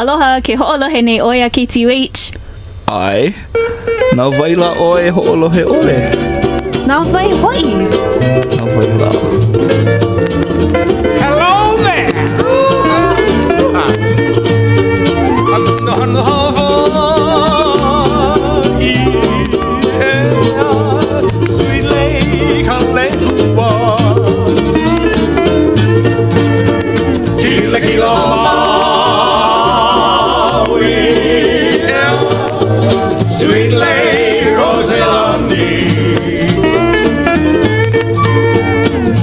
Aloha, ke hoʻolohe nei ʻoe iā KTUH. ʻAe. Na wai lā ʻoe e hoʻolohe ʻole? Na wai hoʻi? Na wai lā? Hello there! Sweet lei ka lehua Kilakila Maui Sweet lei Roselani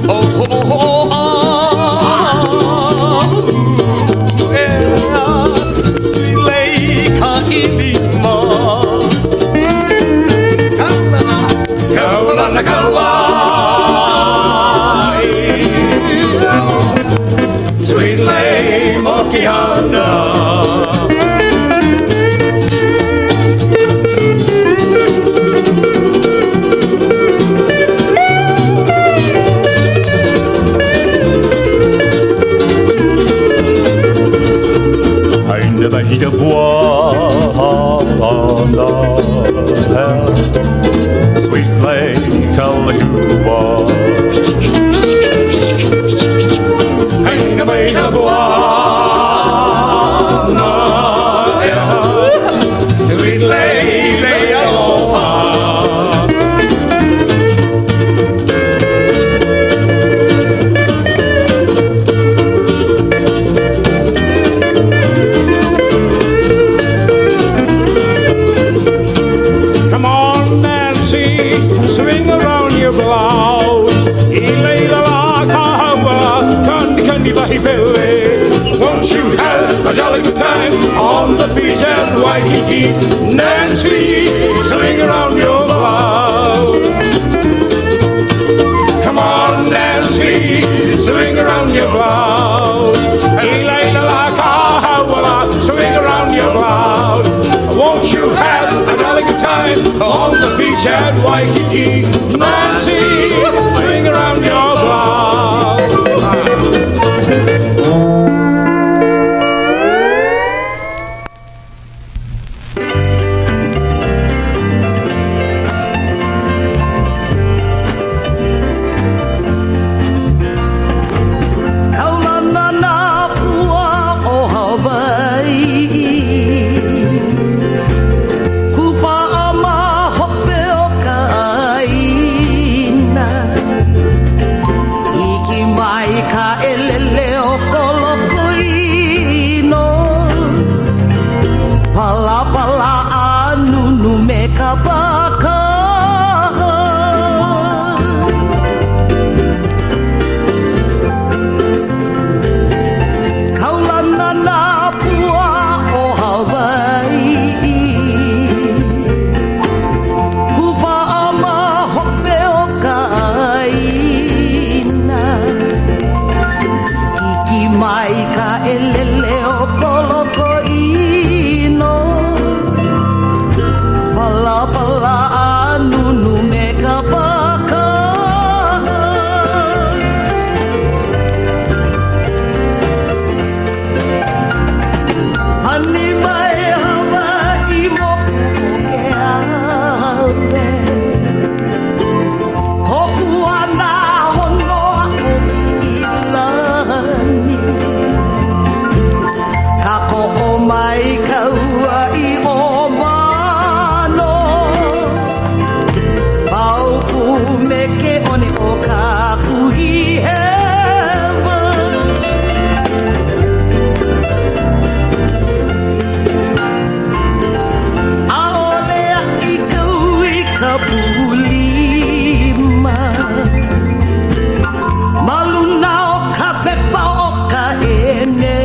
Oh, oh, oh, oh, ah, Sweet lei ka ʻilima Kaulana ka wai Sweet lei Mokiana Haina mahi ka puana Sweet lei ka lehua Haina mahi ka puana Sweet lei lei aloha Come on, Nancy, swing around your blouse. I la la ka haua, kandi kandi wahi pele. Won't you have a jolly good time on the beach at Waikiki? Nancy, swing around your blouse. Come on, Nancy, swing around your blouse. Hey, la la la, ka haua la, swing around your blouse. Won't you have a jolly good time on the beach at Waikiki? Nancy, swing around your blouse. Kaulana nā pua o Hawaiʻi Kūpaʻa ma hope o ka ʻāina Hiki mai ka ʻelele o ko loko ino Palapala ʻānunu me ka pākaha. Kaulana nā pua o Hawaiʻi Kūpaʻa ma hope o ka ʻāina Hiki mai ka ʻelele o ko loko ino Palapala ʻānunu me ka pākaha. Pani mai Hawaiʻi moku o Keawe Kōkua nā honua o Piʻilani Kākoʻo mai ka ua i o Mano Pau pū me ke one o Kākuhihewa ʻAʻole aʻi kau i ka pūlima Ma luna o ka pepa o ka ʻenemi.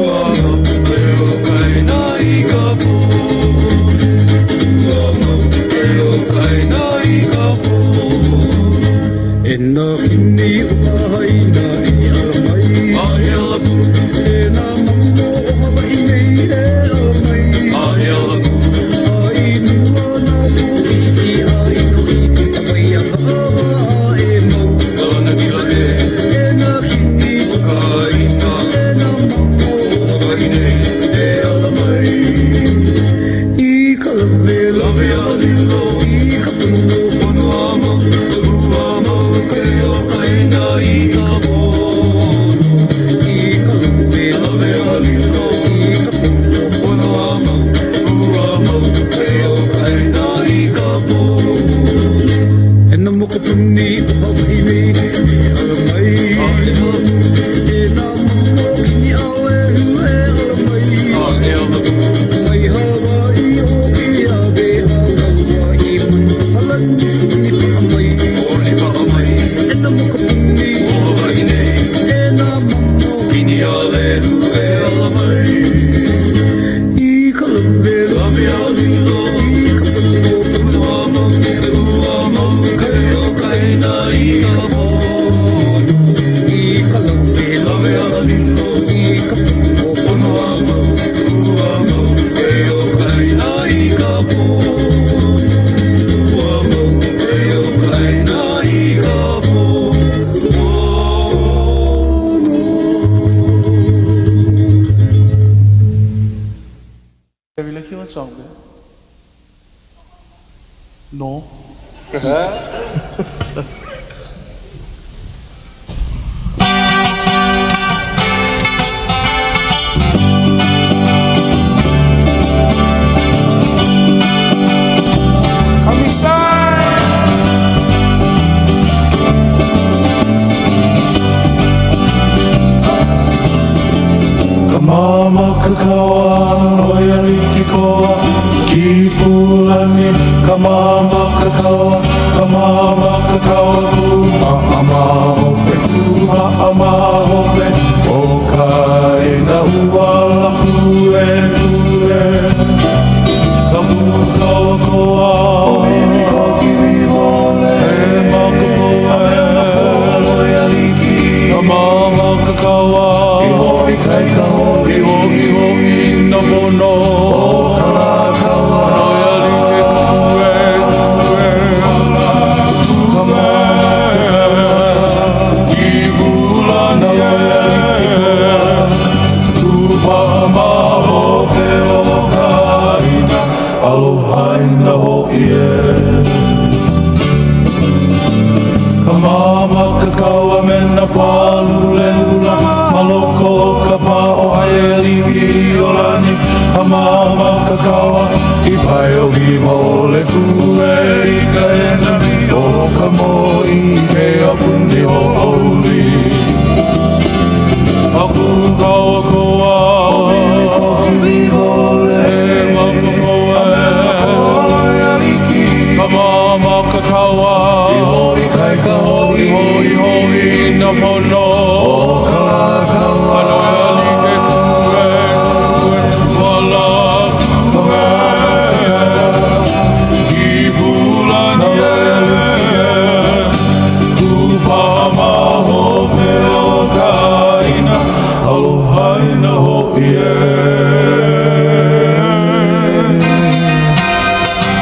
Ua mau ke o ka ʻāina i ka pō. Ua mau ke o ka ʻāina i ka pō. E nā kini o ka ʻāina e ala mai. A e ala pū. E nā mamo o Hawaiʻi nei e ala mai. A e ala pū. A i mua nā pōʻiʻi a i noʻi ka wai a kaʻawa e mau. Ka lanakila ē. E nā kini o ka ʻāina. E nā mamo o Hawaiʻi nei e ala mai. I ka lawe lawe a lilo i ka pono pono a mau ka ua mau ke o ka ʻāina i ka pono. I ka lawe lawe a lilo i ka pono pono a mau ua mau ke o ka ʻāina i ka pono. E nā mokupuni o Hawaiʻi nei e ala mai. A e ala pū. E nā mamo kini a lehu e ala mai. A e ala pū. Mai Hawaii o Keawe a Kauaʻi mai Palani ʻonipaʻa mai. ʻOnipaʻa mai. E nā mokupuni o Hawaiʻi nei. E nā mamo kini a lehu e ala mai. I ka lawe lawe a lilo i ka pono pono a mau ua mau ke o ka ʻāina i ka pono. I ka lawe lawe a lilo i ka pono pono a mau ua mau ke o ka ʻāina i ka pono. Ua mau ke o ka ʻāina i ka pono. Can we like hear one song there? No. Ka mama kakawa ʻo ia like koa Kīpūlani ka mama kakawa ka mama kakawa Kūpaʻa ma hope kūpaʻa ma hope o ka ʻāina ua kūʻē kūʻē Ka pūkaua koa E makapoe Ka mama kakawa I hoʻoikaika hoʻi I hoʻihoʻi i nā pono O Kalākaua Noia like kūʻē kūʻē Ka mama Kīpūlani Kūpaʻa ma hope o ka ʻāina Aloha ʻāina hoʻi e Ka mama kakawa me nā palu leula Ma loko o ka pā o Haialiʻiōlani Ka mama kakawa i pae ʻo Wiwaʻole Kūʻē i ka ʻenemi o ka mōʻī i ke aupuni hoʻouli A kūkaua koa E makapoe Ka mama kakawa I hoʻoikaika hoʻi I hoʻihoʻi i nā pono O Kalākaua Noia like kūʻē kūʻē Wala kūʻē Kīpūlani e Kūpaʻa ma hope o ka ʻāina Aloha ʻāina hoʻi e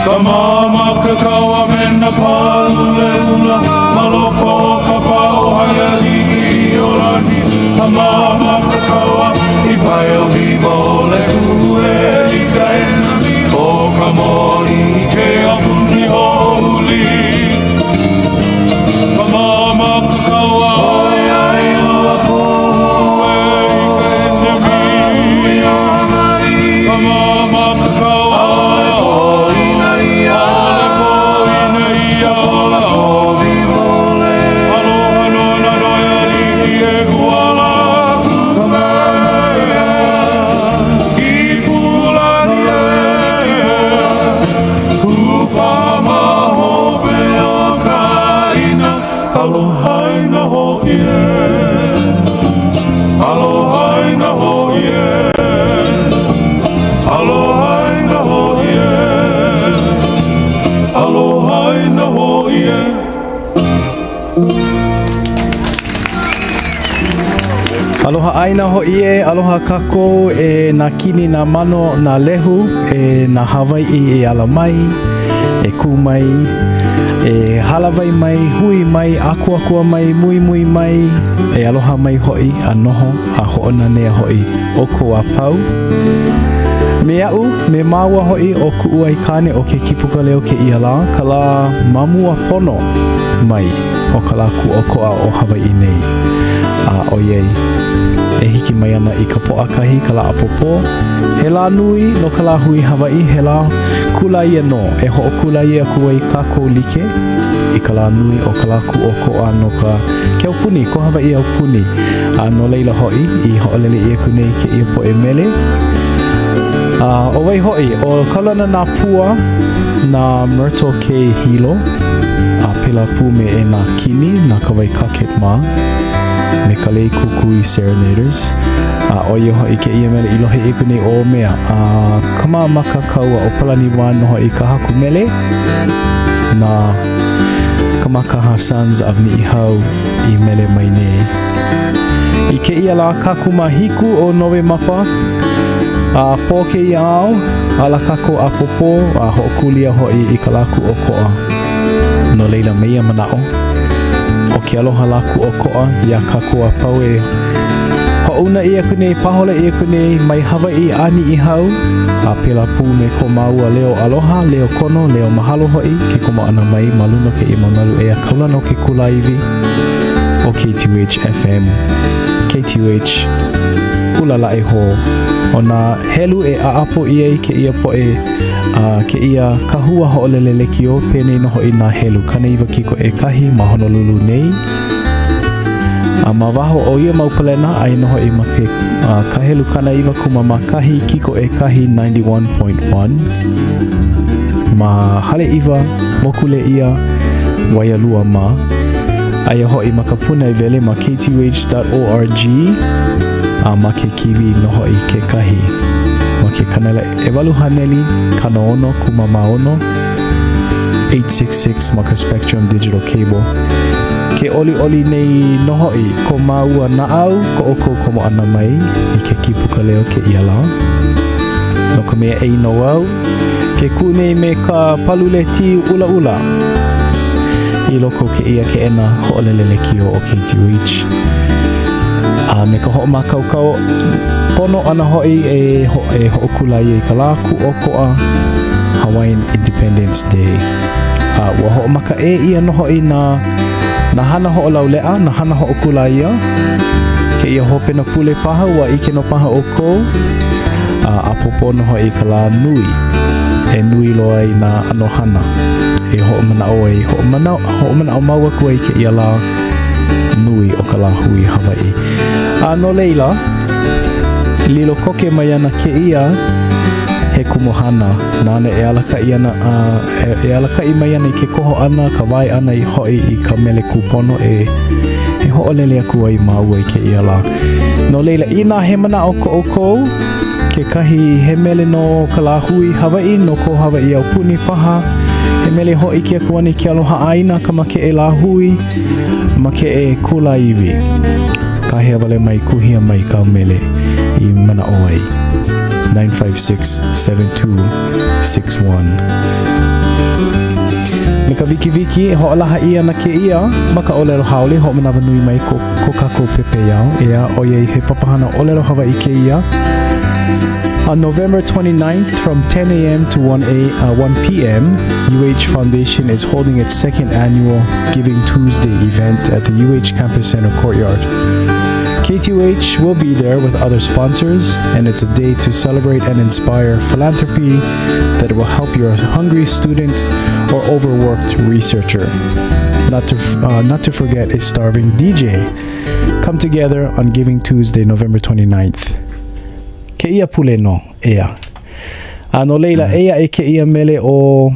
Ka mama kakawa me nā palu leula Ma loko o ka pā o Haialiʻiōlani Ka mama kakawa i pae ʻo Wiwaʻole Kūʻē i ka ʻenemi o ka mōʻī i ke aupuni hoʻouli Ka mama kakawa ʻOiai ua kūʻē i ka ʻenemi Ka mama kakawa ʻAʻole pōina ia ʻAʻole pōina ia Aloha nō nā noe aliʻi e huala kūʻē. aloha kākou e nā kini, nā mano, nā lehu, e nā Hawaiʻi e ala mai, e kū mai, e hālāwai mai, hui mai, ʻākoakoa mai, muimui mai, e aloha mai hoʻi a noho a hoʻonanea hoʻi ʻoukou a pau. Me aʻu, me māua hoʻi ʻo kuʻu aikāne ʻo ke Kipuka Leo kēia lā, ka lā ma mua pono mai o ka lā kūʻokoʻa o Hawaiʻi nei. A ʻoiai e hiki mai ana i ka Pōʻakahi, ka lā ʻapōpō, he lā nui no ka lāhui Hawaiʻi, he lā kulāia nō e hoʻokulāia aku ai kākou like i ka lā nui o ka lā kūʻokoʻa no ka ke aupuni, ko Hawaiʻi aupuni. A no laila hoʻi i hoʻolele ʻia aku nei kēia poʻe mele. A ʻo wai hoʻi, ʻo Kaulana Nā Pua na Myrtle K. Hilo, a pēlā pū me E Nā Kini na Kawai Cockett mā, me ka Lei Kukui Serenaders. A ʻo ia hoʻi kēia mele i lohe ʻia aku nei ʻo Mea a Kamāmaka Kaua ʻo Palani Wah nō hoʻi ka haku mele na Kamakaha Sons of Niʻihau i mele mai nei. I kēia lā 27 o Nowemapa, a pō kēia ao, ala kākou ʻapōpō a hoʻokūlia hoʻi i ka lā kūʻokoʻa. No laila me ia manaʻo, ʻo ke aloha lā kūʻokoʻa iā kākou a pau e hoʻouna ʻia aku nei, pāhola ʻia aku nei mai Hawaiʻi a Niʻihau, a pēlā pū me ko māua leo aloha, leo kono, leo mahalo hoʻi, ke komo ʻana mai ma luna o kēia mau nalu ea kaulana o ke kulāiwi ʻo KTUH FM, KTUH Ulalaʻe Hall. ʻO nā helu e ʻaʻapo ʻia ai kēia poʻe a kēia kahua hoʻolele lekiō, penei nō hoʻi nā helu 90 kiko ʻekahi ma Honolulu nei. A ma waho o ia mau palena, aia nō hoʻi ma ke ka helu 91 kumamākahi kiko ʻekahi 91.1 ma Haleʻiwa, Mokulēʻia, Waialua mā. Aia hoʻi ma ka pūnaewele ma ktuh.org a ma ke kīwī nō hoʻi kekahi ma ke kanela 860 kumamāono 866 ma ka Spectrum Digital Cable. Ke ʻoliʻoli nei nō hoʻi ko māua naʻau ko ʻoukou komo ʻana mai i ke kīpuka leo kēia lā. No ka mea ei nō au, ke kū nei me ka paluletī ʻulaʻula i loko o kēia keʻena hoʻolele lekiō o KTUH. A me ka hoʻomākaukau pono ʻana hoʻi e, ho e hoʻokulāia i ka lā kūʻokoʻa Hawaiian Independence Day. A ua hoʻomaka ʻē ʻia nō hoʻi nā, nā hana hoʻolauleʻa, nā hana hoʻokulāia. Kēia hopena pule paha, ua ʻike nō paha ʻoukou, a ʻapōpō nō hoʻi ka lā nui e nui loa ai nā ʻano hana e hoʻomanaʻo ai, hoʻomanaʻo, hoʻomanaʻo mau aku ai kēia lā nui o ka lāhui Hawaiʻi. A no laila, lilo koke mai ana kēia he kumuhana nāna e alakaʻi ana a e, e alakaʻi mai ana i ke koho ʻana, ka wae ʻana i hoʻi i ka mele kūpono e e hoʻolele aku ai māua i kēia lā. No laila, inā he manaʻo ko ʻoukou, kekahi he mele no ka lāhui Hawaiʻi, no ko Hawaiʻi aupuni paha, he mele hōʻike aku ana i ke aloha ʻāina, ka makeʻe lāhui, makeʻe kulāiwi. Kāhea wale mai, kuhia mai kāu mele i manaʻo ai. 956 7261. Me ka wikiwiki e hoʻolaha ʻia ana kēia ma ka ʻōlelo haole, hoʻomanawanui mai ko, ko kākou pepeiao, ʻeā, ʻoiai he papahana ʻōlelo Hawaiʻi kēia. On November 29th from 10 a.m. to 1, a, uh, 1 p.m., UH Foundation is holding its second annual Giving Tuesday event at the UH Campus Center Courtyard. KTUH will be there with other sponsors, and it's a day to celebrate and inspire philanthropy that will help your hungry student or overworked researcher. Not to, uh, not to forget a starving DJ. Come together on Giving Tuesday, November 29th. Kēia pule nō, ʻeā. A no laila, eia e kēia mele ʻo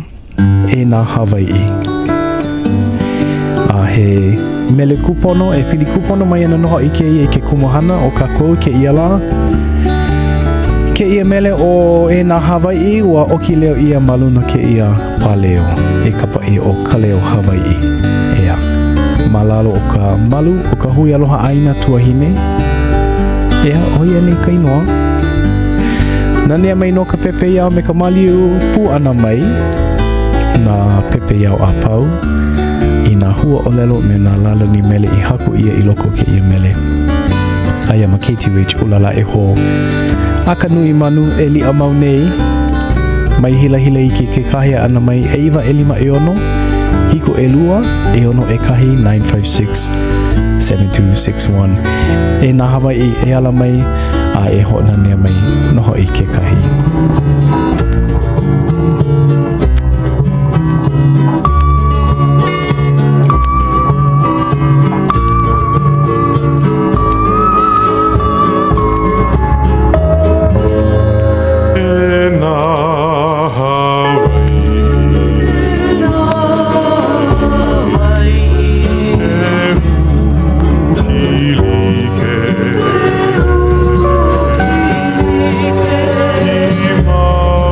E Nā Hawaiʻi. A he mele kūpono, e pili kūpono mai ana nō hoʻi kēia i ke kumuhana o kākou i kēia lā. Kēia mele ʻo E Nā Hawaiʻi, ua ʻoki leo ʻia ma luna kēia pāleo e kapa ʻia ʻo Ka Leo Hawaiʻi. ʻEā, ma lalo o ka malu o ka Hui Aloha ʻĀina Tuahine. ʻEā, ʻo ia nei ka inoa. Nanea mai nō ka pepeiao me ka maliu pū ʻana mai nā pepeiao a pau i nā hua ʻōlelo me nā lālani mele i haku ʻia i loko o kēia mele. Aia ma KTUH ʻUlala e hō. A ka nui manu e liʻa mau nei, mai hilahila iki ke kāhea ʻana mai ʻeiwa ʻelima ʻeono, hiku ʻelua, ʻeono ʻekahi, 956 7261. E nā Hawaiʻi e ala mai a e hoʻonanea mai nō hoʻi kekahi. E nā Hawaiʻi E huki like I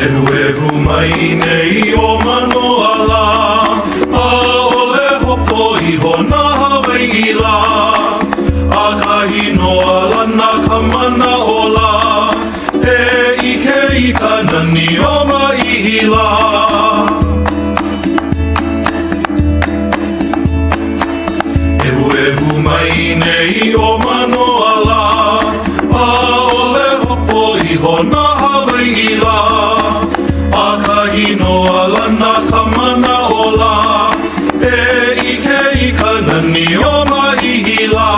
ʻEhuehu mai nei ʻo Manoa lā, ʻAʻole hopo iho nā Hawaiʻi lā. ʻAkahi nō a lana ka manaʻo lā, E ʻike i ka nani o Māʻihi lā. ʻEhuehu mai nei ʻo Manoa lā, ʻAʻole hopo iho nā Hawaiʻi lā. ʻAkahi nō a lana ka manaʻo lā, E ʻike i ka nani o Māʻihi lā.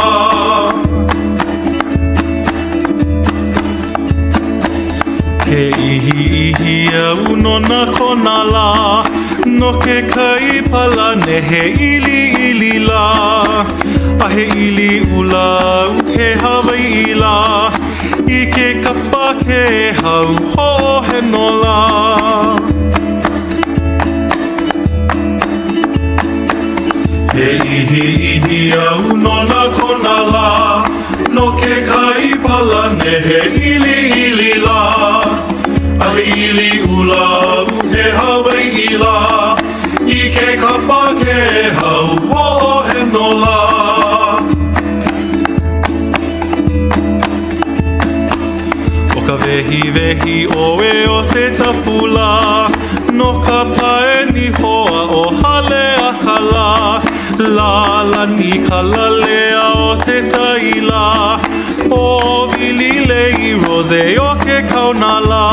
Ke ʻihiʻihi au nona kona lā, No ke kai palanehe ʻiliʻili lā, A he ʻili ʻula au he Hawaiʻi lā, I ke kapa kēhau hoʻoheno lā. Ke ʻihiʻihi au nona kona lā, No ke kai palanehe ʻiliʻili lā, A he ʻili ʻula au he Hawaiʻi lā, I ke kapa kēhau hoʻoheno lā. ʻO ka wehiwehi ʻoe o te tapu lā, No ka pae niho aʻo Haleakalā, Lālani ka lalea o te tai lā, ʻŌwili lei rose o ke kaona lā.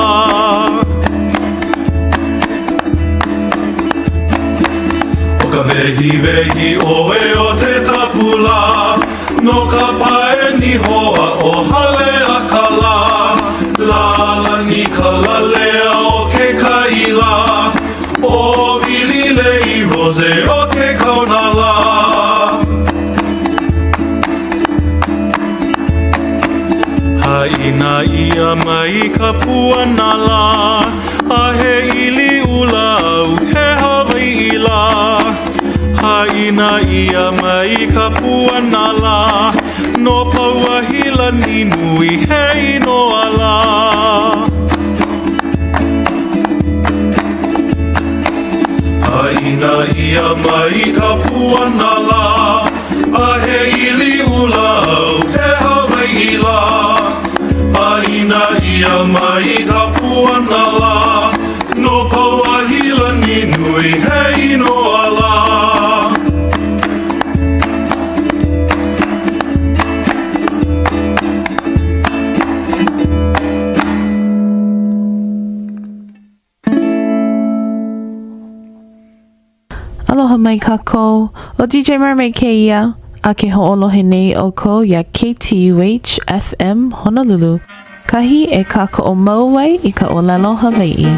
ʻO ka wehiwehi ʻoe o te tapu lā, No ka pae niho aʻo Haleakalā, Lālani ka lalea o ke kai lā, ʻŌwili lei rose o ke kaona lā. Haʻina ʻia mai ka puana lā, A he ʻili ʻula au he Hawaiʻi lā. Haʻina ʻia mai ka puana lā, No Pauahi lani nui he inoa lā. Haʻina ʻia mai ka puana lā, A he ʻili ʻula au he Hawaiʻi lā. Haʻina ʻia mai ka puana lā, No Pauahi lani nui he inoa lā. Aloha mai kākou, ʻo DJ Mermaid kēia, a ke hoʻolohe nei ʻoukou iā KTUH FM Honolulu, kahi e kākoʻo mau ai i ka ʻōlelo Hawaiʻi.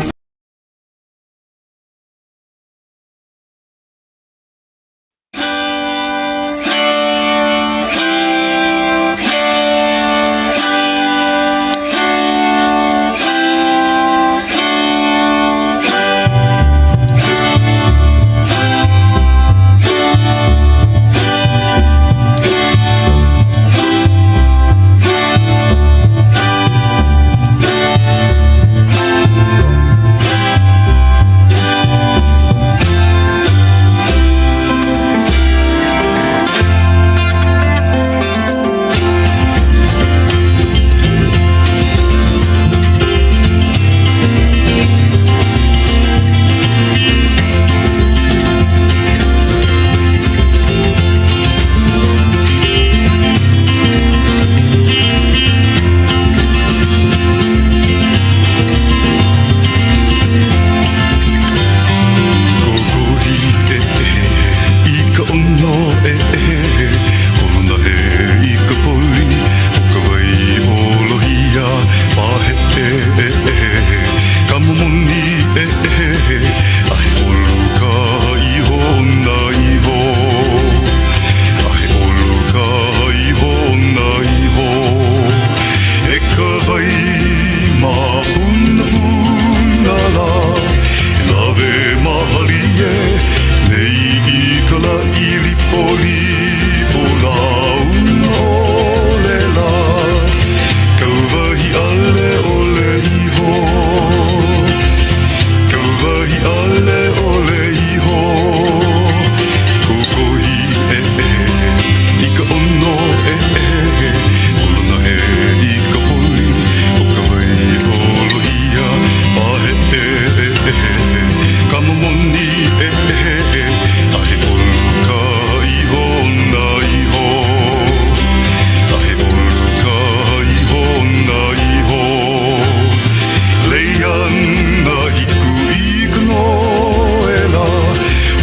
ana hiku i ka noela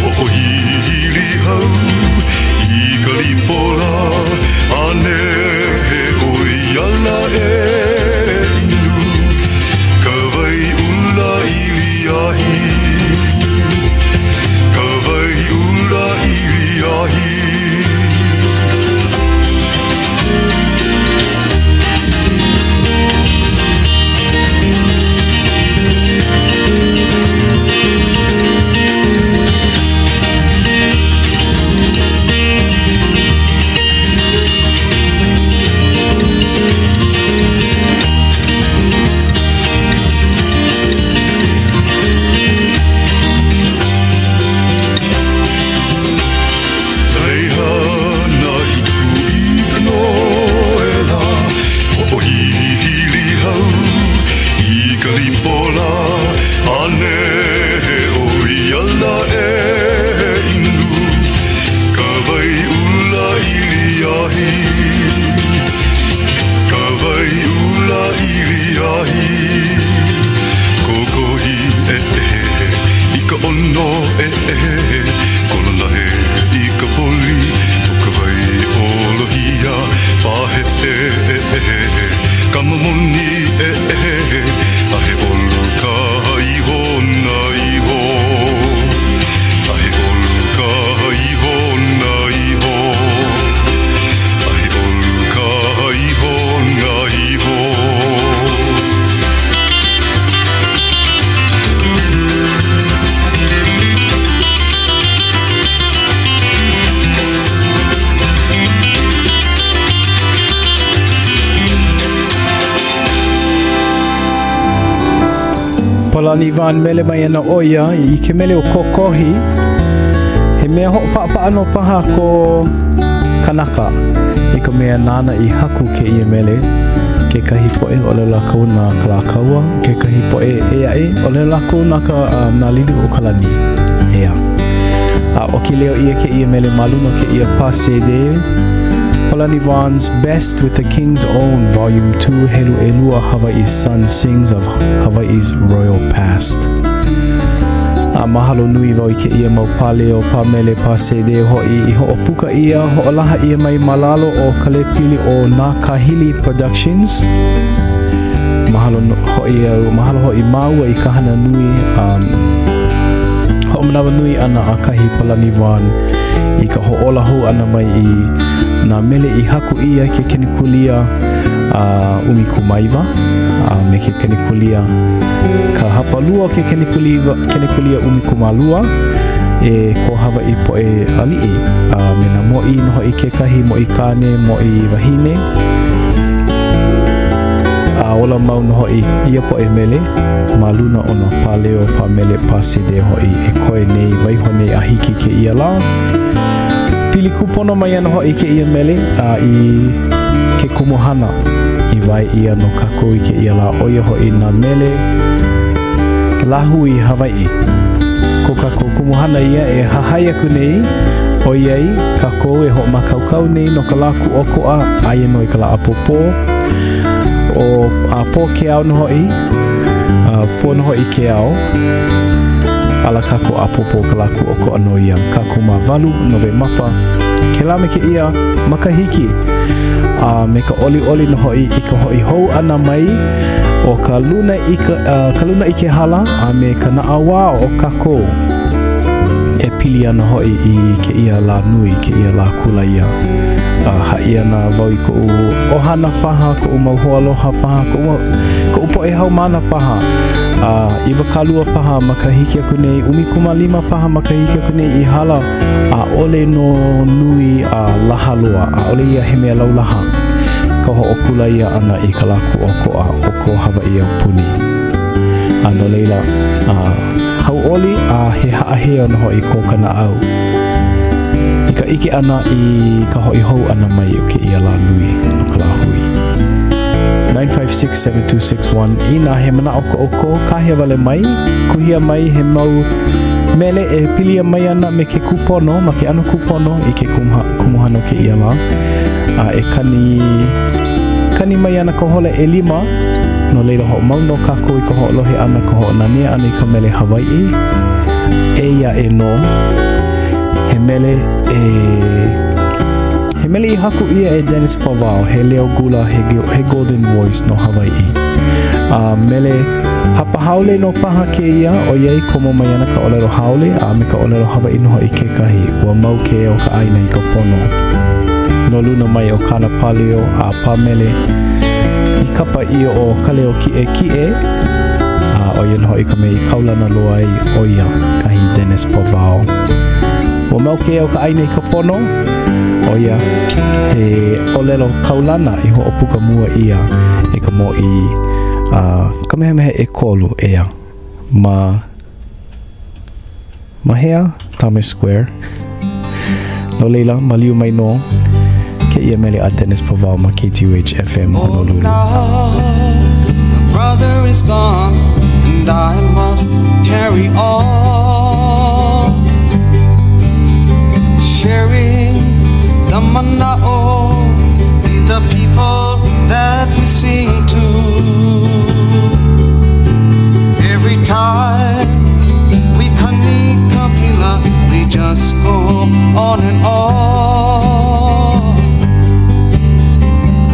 Hoʻohili hau i ka lipo lā A nehe ʻo ia ala e inu Ka wai ʻula ʻili ahi Ka wai ʻula ʻili ahi. Lei hana hiku i ka noela, Hoʻohihili hau i ka lipo lā, A nehe ʻo ia ala e inu Ka wai ʻula ʻili ahi Ka wai ʻula ʻili ahi Kokohi e i ka ʻono e Kolonahe i ka poli o ka wai ʻolohia Pāheʻe e ka momoni e A he ʻolu ka ihona iho A he ʻolu ka ihona iho A he ʻolu ka ihona iho. Palani Vaughn mele mai ana ʻo ia i ke mele o Kokohi. He mea hoʻopaʻapaʻa nō paha ko kanaka i ka mea nāna i haku kēia mele. Kekahi poʻe ʻōlelo lākou na Kalākaua, kekahi poʻe ʻē aʻe ʻōlelo lākou na ka uh, na Liliʻuokalani. ʻEā. A ʻoki leo ʻia kēia mele ma luna o kēia pā CD. Palani Vaughn's Best with the King's Own Volume 2 Helu ʻElua Hawaii's Son Sings of Hawaii's Royal Past. A mahalo nui wau i kēia mau pāleo, pāmele, pā CD hoʻi i hoʻopuka ʻia, hoʻolaha ʻia mai ma lalo o ka lepili o Nā Kāhili Productions. Mahalo hoʻi au, mahalo hoʻi māua i ka hana nui um, hoʻomanawanui ʻana a kahi Palani Vaughn i ka hoʻōla hou ʻana mai i nā mele i haku ʻia ke kenekulia a 19 a me ke kenekulia ka hapalua o ke kenekulia, kenekulia 12 e ko Hawaiʻi poʻe aliʻi a me nā mōʻī nō hoʻi kekahi mōʻī kāne, mōʻī wahine a ola mau nō hoʻi ia poʻe mele ma luna o nā pāleo, pāmele, pā CD hoʻi e koe nei, waiho nei a hiki kēia lā. Pili kūpono mai ana hoʻi kēia mele a i ke kumuhana i wae ʻia no kākou i kēia lā, ʻo ia hoʻi nā mele lāhui Hawaiʻi. Ko kākou kumuhana ia e hahai aku nei, ʻoiai kākou e hoʻomākaukau nei no ka lā kūʻokoʻa, aia nō i ka lā ʻapōpō, o a pō ke ao nō hoʻi, a pō nō hoʻi ke ao, ala kākou ʻapōpō ka lā kūʻokoʻa nō ia, 18 Nowemapa, kēlā me kēia makahiki, a me ka ʻoliʻoli nō hoʻi i ka hoʻi hou ʻana mai o ka luna i ka, uh, ka luna i ke hala a me ka naʻauao o kākou e pili ana hoʻi i kēia lā nui, kēia lā kulāia. A haʻi ana wau i koʻu ʻohana paha, koʻu mau hoaloha paha, koʻu, koʻu poʻe haumāna paha, a 20 paha makahiki aku nei, 15 paha makahiki aku nei i hala, ʻaʻole nō nui a laha loa, ʻaʻole ia he mea laulaha ka hoʻokulaia ʻana i ka Lā Kūʻokoʻa o ko Hawaiʻi aupuni. A no laila, a hauʻoli a he haʻaheo nō hoʻi ko ka naʻau i ka ʻike ʻana i ka hoʻi hou ʻana mai o kēia lā nui no ka lāhui. 956-7261 Inā he manaʻo ko ʻoukou, kāhea wale mai, kuhia mai he mau mele e pili mai ana me ke kūpono, ma ke ʻano kūpono i ke kumuhana o kēia lā. A e kani, kani mai ana ka hola ʻelima. No laila, hoʻomau nō kākou i ka hoʻolohe ʻana, ka hoʻonanea ʻana i ka mele Hawaiʻi. Eia aʻe nō he mele e He mele i haku ʻia e Dennis Pavao, he leo gula, he, he golden voice no Hawaiʻi. A mele hapa haole nō paha kēia, ʻoiai komo mai ana ka ʻōlelo haole a me ka ʻōlelo Hawaiʻi nō hoʻi kekahi, ua mau ke ea o ka ʻāina i ka pono. No luna mai o kāna pāleo a pāmele i kapa ʻia ʻo Ka Leo Kiʻekiʻe, a ʻo ia nō hoʻi ka mea i kaulana loa ai ʻo ia kahi Dennis Pavao. Ua mau ke ea o ka ʻāina i ka pono, ʻo ia he ʻōlelo kaulana i hoʻopuka mua ʻia e ka mōʻī a Kamehameha ʻEkolu ʻeā ma Ma hea? Times Square. No laila, maliu mai nō kēia mele a Dennis Pavao ma KTUH FM Honolulu. Oh, now the brother is gone and I must carry on sharing the mana'o with the people that we sing to every time we kani ka pila we just go on and on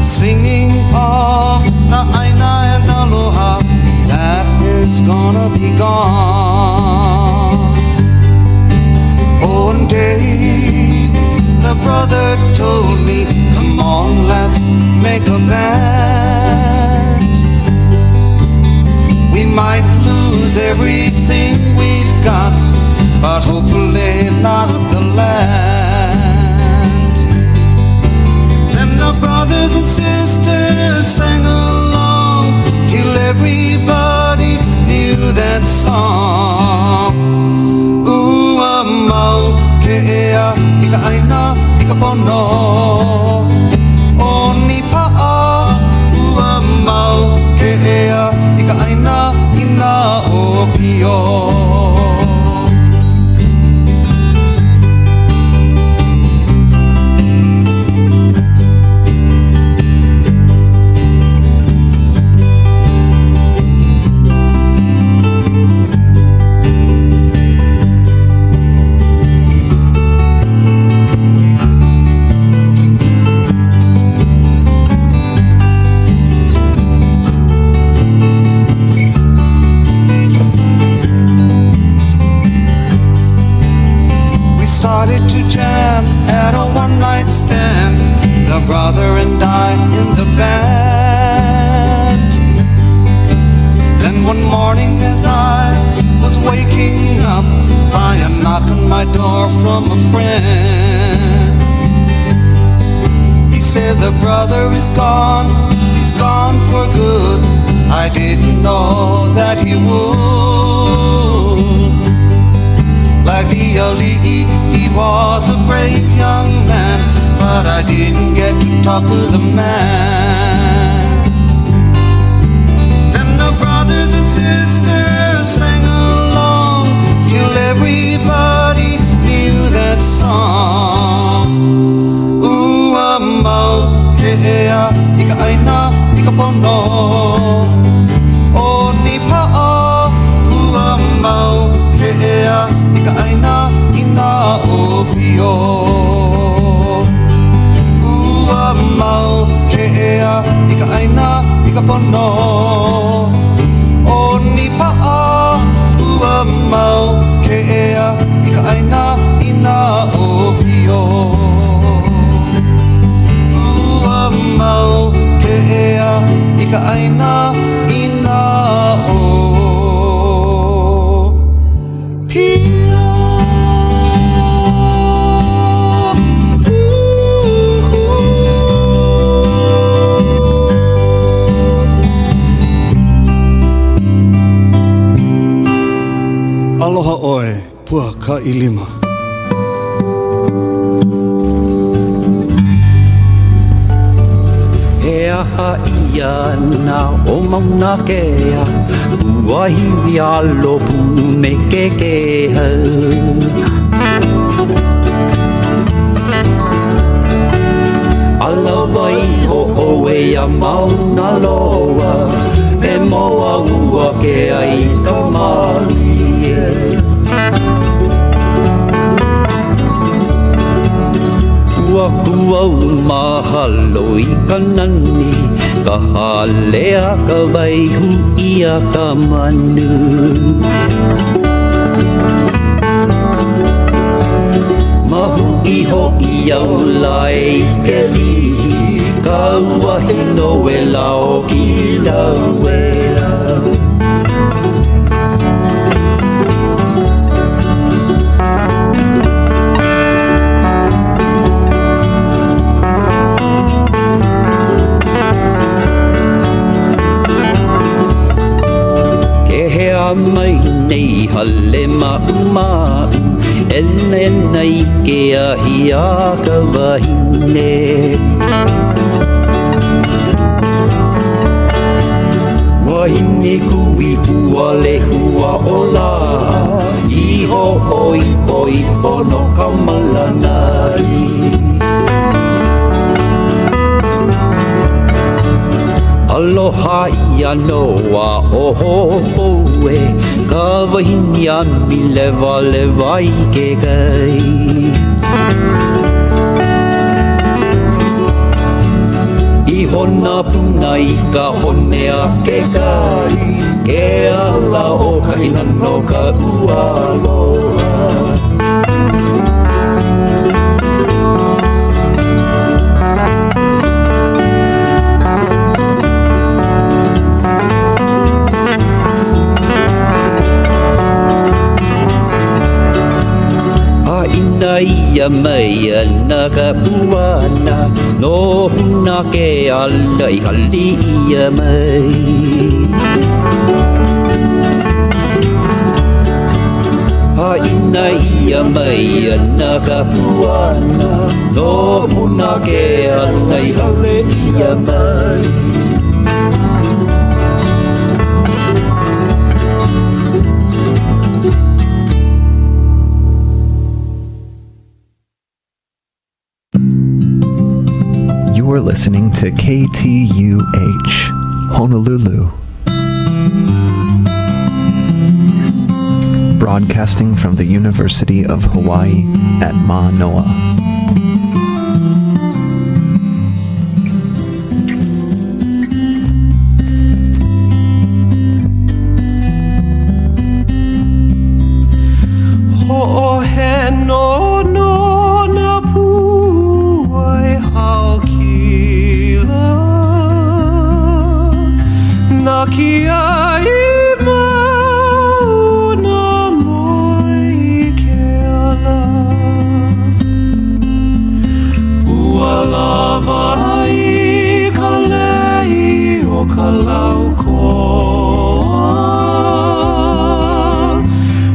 singing of the aina and aloha that is gonna be gone oh one day the brother told me come on let's make a band we might lose everything we've got but hopefully not the land then the brothers and sisters sang along till everybody knew that song Ua mau ke ea i ka ʻāina i ka pono O nipaʻa ua mau ke ea i ka ʻāina i nā ʻōpio. We started to jam at a one night stand, the brother and I in the band. Then one morning as I was waking up by a knock on my door from a friend. He said the brother is gone, he's gone for good. I didn't know that he would. Like the ali'i, he was a brave young man, but I didn't get to talk to the man. Then the brothers and sisters sang along till everybody knew that song. Ua mau ke ea i ka ʻāina i ka pono O nipaʻa ua mau ke ea i ka ʻāina i nā ʻōpio. Ua mau ke ea i ka ʻāina i ka pono O nipaʻa ua mau ke ea i ka ʻāina i nā ʻōpio. Ua mau ke ea i ka ʻāina i nā ʻōpio. Aloha ʻoe, pua ka ʻilima. He aha ia nā o Mauna Kea Kuahiwi alo pū me ke kēhau Ala wai iho ʻoe iā Mauna Loa. He moa ua ke ai ka mālie. Ua kū au mahalo i ka nani, Ka hale a ka wai huʻi a ka manu. Mahuʻi hoʻi au lā e i ke lihi, Ka uahi nowela o Kilauea. Ke hea mai nei hale maʻumaʻu, E nena i ke ahi a ka wahine. Wahine kui pua lehua o lā, I hoʻoipoipo no ka malanai. Aloha ʻia nō a ʻo Hōpoe, Ka wahine ʻami lewalewa i ke kai. Iho nā puna i ka hone a ke kai, Ke ʻala o ka hīnano ka ua aloha. Haʻina ʻia mai ana ka puana, No Puna ke ala i hali ʻia mai. Haʻina ʻia mai ana ka puana, No Puna ke ala i hali ʻia mai. You are listening to KTUH, Honolulu. Broadcasting from the University of Hawaii at Manoa. Hoʻoheno nō nā pua e haokila, Nā kiaʻi mauna moe i ke ala. Ua lawa i ka lei o ka lau koa,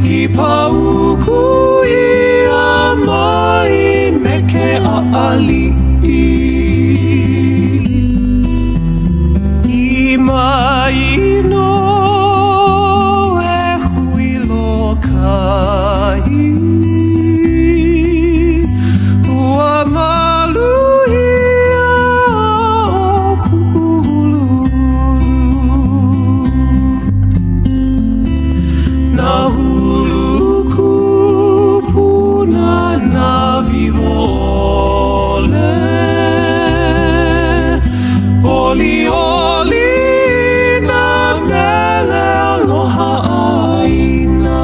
I paʻuku ʻia mai me ke ʻaʻaliʻi. I mai nō e hui lōkahi. Ua maluhia ʻo Puʻuhuluhulu. Nā hulu kūpuna nā wiwoʻole, Olioli nā mele aloha ʻāina.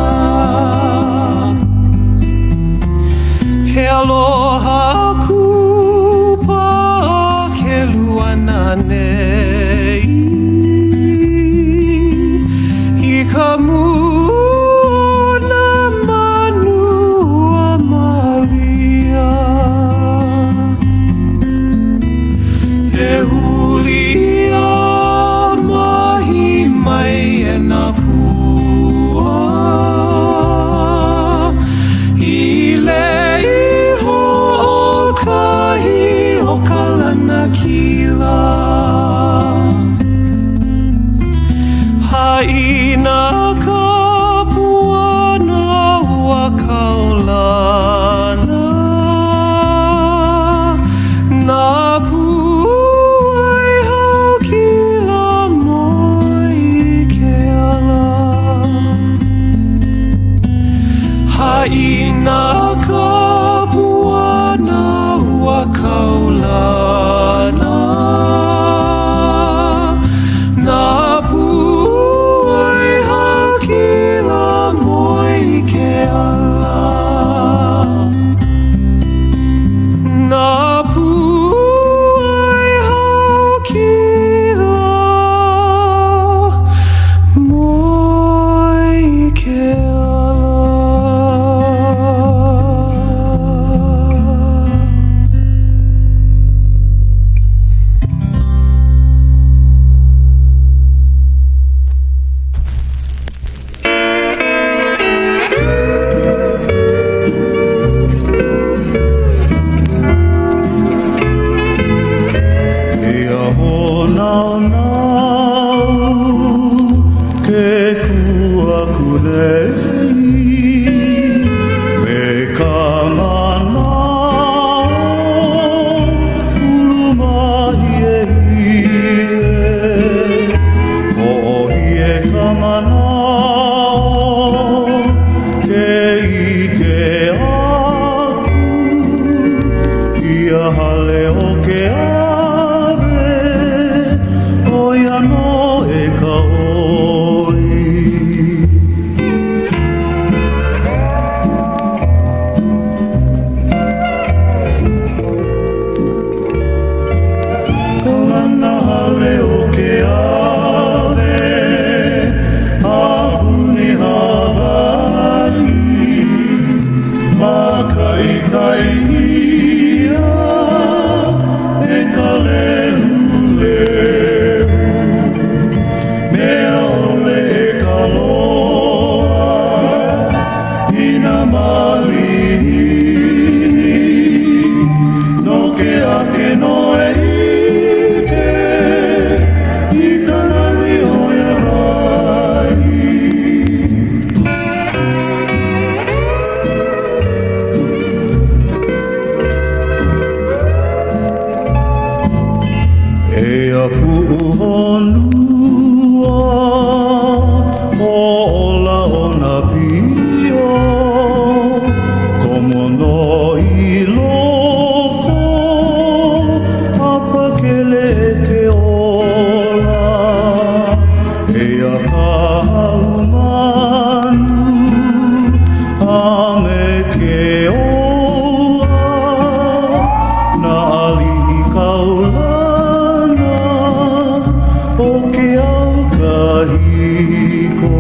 Na ka puana ua kaulana Nā pua e haukila moe i ke ala Nā pua e haukila moe i ke ala. Ia hōnaunau ke kū aku nei me ka manaʻo ulumāhiehie. Hoʻohie ka manaʻo ke ʻike aku ia hale o Keawe, ʻo ia nō e ka ʻoi. Kaulana hale o Keawe, a puni Hawaiʻi, mākaʻikaʻi ʻia e ka lehulehu. Mea ʻole e ka loaʻa i nā malihini, no ke ake nō e ʻike i ka nani o ia wahi. Eia puʻuhonua hoʻōla o nā pio, komo nō i loko a pakele ke ola. Eia ka haumanu a me ke ōʻa, nā aliʻi kaulana o ke au kahiko.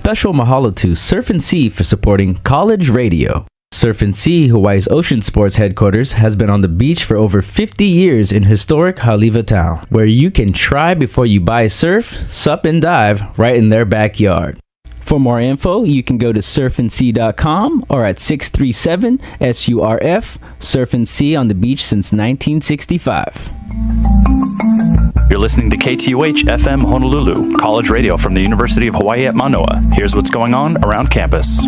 Special mahalo to Surf and Sea for supporting College Radio. Surf and Sea, Hawaii's ocean sports headquarters, has been on the beach for over 50 years in historic Haleiwa Town, where you can try before you buy surf, sup, and dive right in their backyard. For more info, you can go to surfandsea.com or at 637 SURF, Surf and Sea on the beach since 1965. You're listening to KTUH FM Honolulu, college radio from the University of Hawaii at Manoa. Here's what's going on around campus.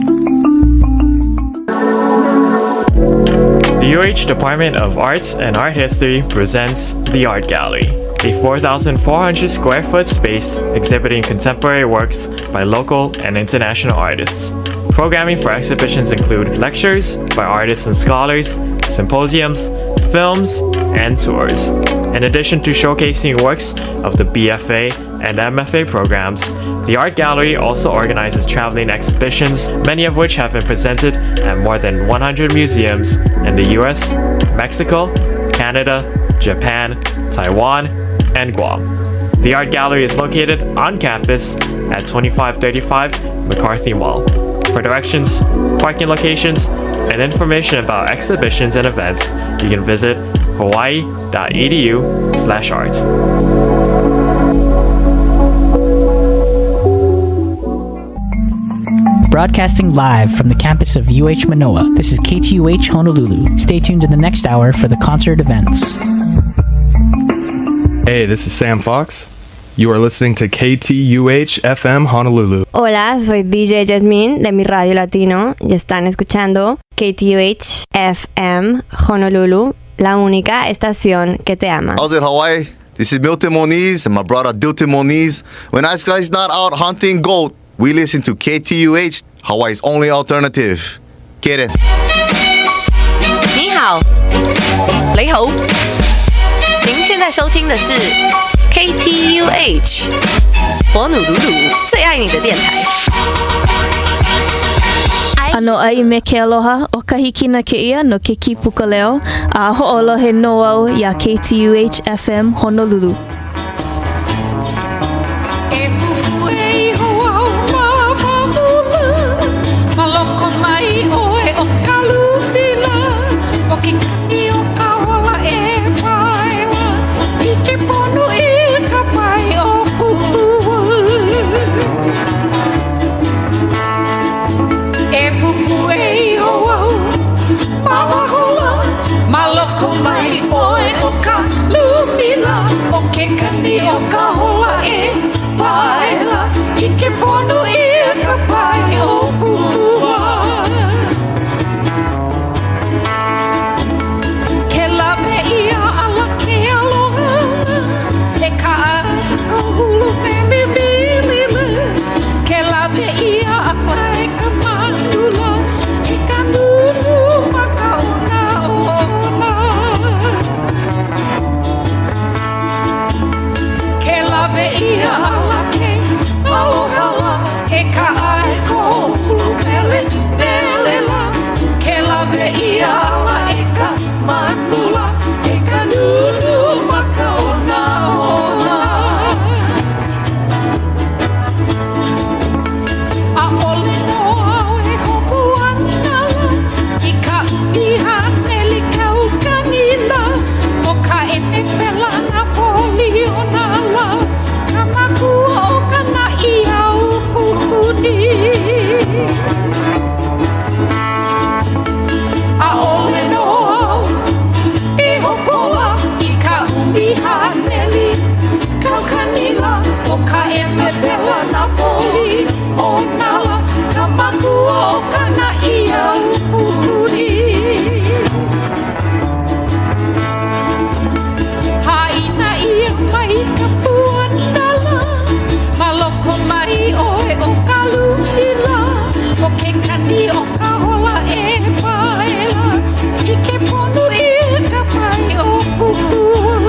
The UH Department of Arts and Art History presents The Art Gallery, a 4,400 square foot space exhibiting contemporary works by local and international artists. Programming for exhibitions include lectures by artists and scholars, symposiums, films, and tours. In addition to showcasing works of the BFA and MFA programs, the Art Gallery also organizes traveling exhibitions, many of which have been presented at more than 100 museums in the US, Mexico, Canada, Japan, Taiwan, and Guam. The Art Gallery is located on campus at 2535 McCarthy Mall. For directions, parking locations, and information about exhibitions and events, you can visit hawaii.edu/art. Broadcasting live from the campus of UH Manoa, this is KTUH Honolulu. Stay tuned to the next hour for the concert events. Hey, this is Sam Fox. You are listening to KTUH FM Honolulu. Hola, soy DJ Jasmine de mi radio latino y están escuchando KTUH FM Honolulu, la única estación que te ama. How's it, Hawaii? This is Milton Moniz and my brother Dilton Moniz. When us guys not out hunting goat, we listen to KTUH, Hawaii's only alternative. Get it. 你好，雷猴。您现在收听的是 KTUH 火努鲁鲁最爱你的电台。 ʻAno ʻai me ke aloha, ʻo ka hikina kēia no ke kīpuka leo, a hoʻolohe nō au iā KTUH FM Honolulu. E pupue iho au ma waho lā, ma loko mai ʻoe o ka lupila, ʻO ke kani o ka hola e pae lā, ʻIke pono i ka pae o Puʻua. E pupue iho au ma waho lā, ma loko mai ʻoe o ka lumila, ʻO ke kani o ka hola e pae lā, ʻIke pono i ka pae o Puʻua. Ke lawe ʻia ala ke aloha e kaʻa ka hulu mele milila, Ke lawe ʻia ala e ka manu lā, e ka nūnū maka o nā ona. Ke lawe ʻia ala ke aloha lā, e kaʻa e ka hulu mele mele lā, Ke lawe ʻia ala e ka manu lā, e ka nūnū maka o nā ona. ʻAʻole nō au e hopu ana lā i ka ʻumi haneli kaukani lā, ʻO ka ʻemepela Napoli ona lā, ka makua o ka naʻi aupuni. ʻAʻole nō au e hopu lā i ka ʻumi haneli kaukani lā, ʻO ka ʻemepela Napoli ona lā, ka makua o ka naʻi aupuni. Haʻina ʻia mai ka puana lā, ma loko mai ʻoe o ka lumi lā, ʻO ke kani o ka hola e pae lā, ʻIke pono i ka pae o Puʻua.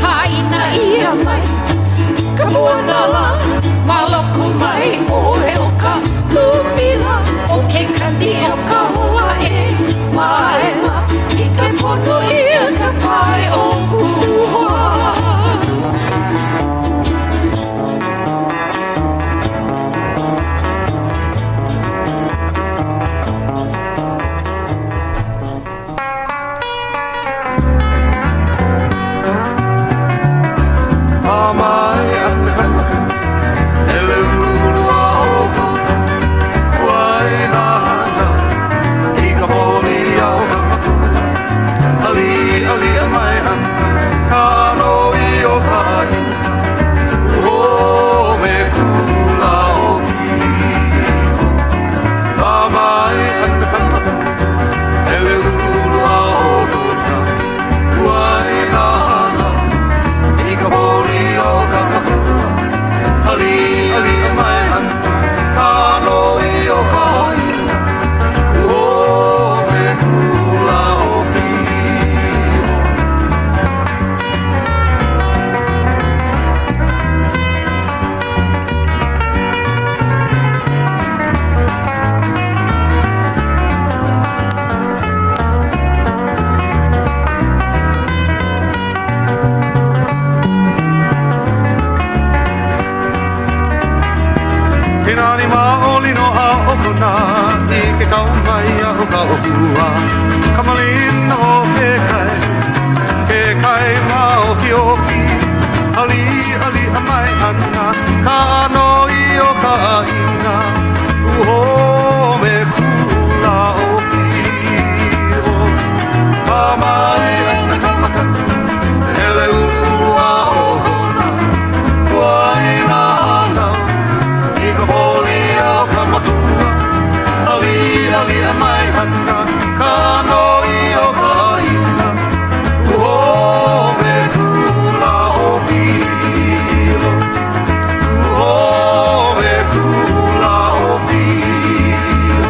Haʻina ʻia mai ka puana lā, ma loko mai ʻoe o ka lumi lā, ʻO ke kani o ka hola e pae lā, ʻIke pono i ka pae o Puʻua. He nani maoli nō a ʻo Kona i ke kau mai a o ka ʻōhua. Ka malina o ke kai, ke kai māʻokiʻoki, Aliʻaliʻa mai ana ka ʻānoi o ka ʻāina, Kūhō me Kula o Hilo. Pā mai ana ka makana, hele uluulu a ʻo Kona, Kuaʻāina hānau i ka poli o ka makua, Aliʻaliʻa mai ana ka ʻānoi o ka ʻāina, Kūhō me Kula o Hilo. Kūhō me Kula o Hilo.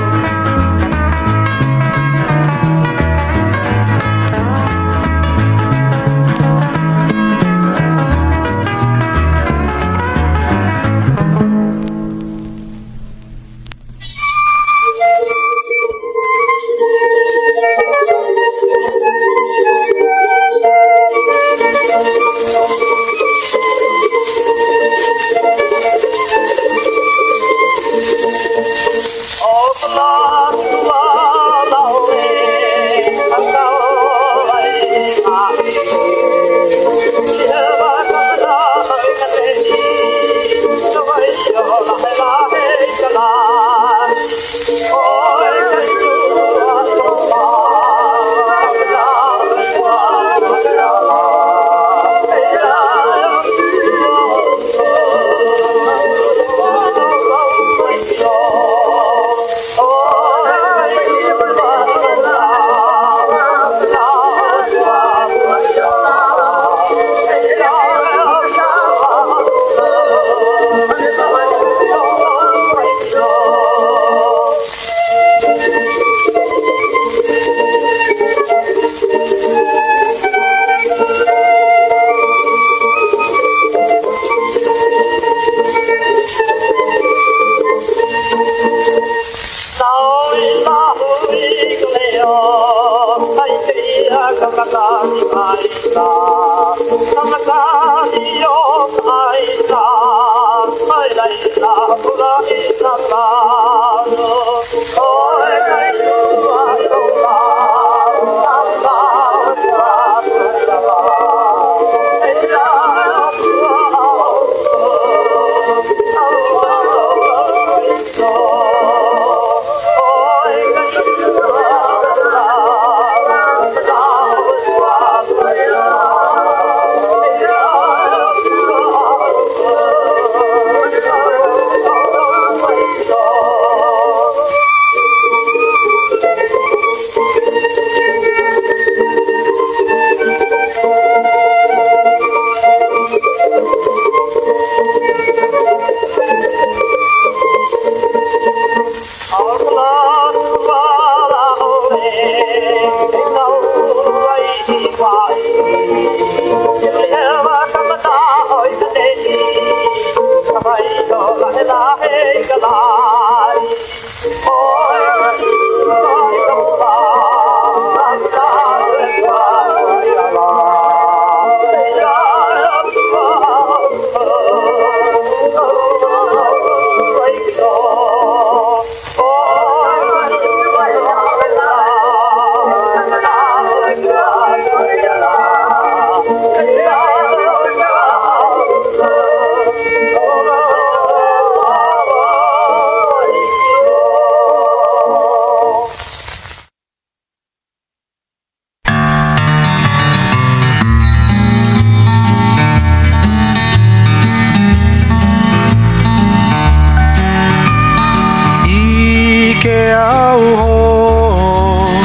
I ke au hou,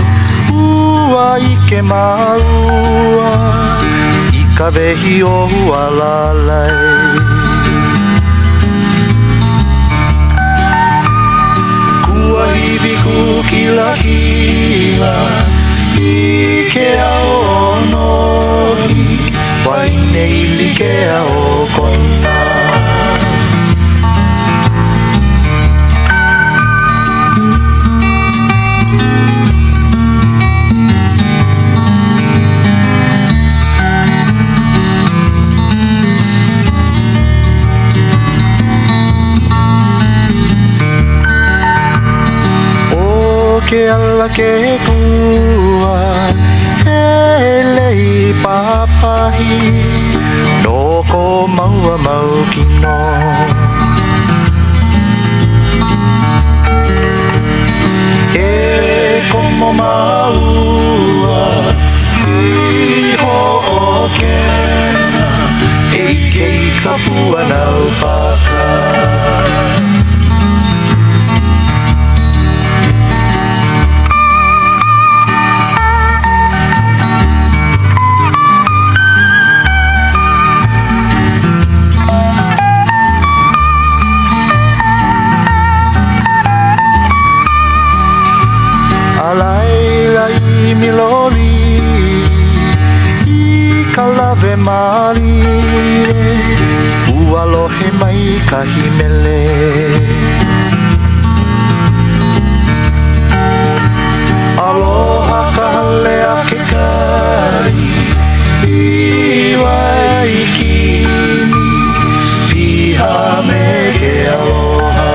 ua ʻike māua i ka wehi o Hualalai. Kuahiwi kū kilakila i ke ao ʻōnohi, wahine ʻilikea o Kona. ke ala ke pua He lei pāpahi No ko māua mau kino E komo māua i hoʻokena E ʻike i ka pua naupaka. A laila i miloli i ka lawe mālie Ua lohe mai kahi mele Aloha ka hale a ke kai i Waikini Piha me ke aloha.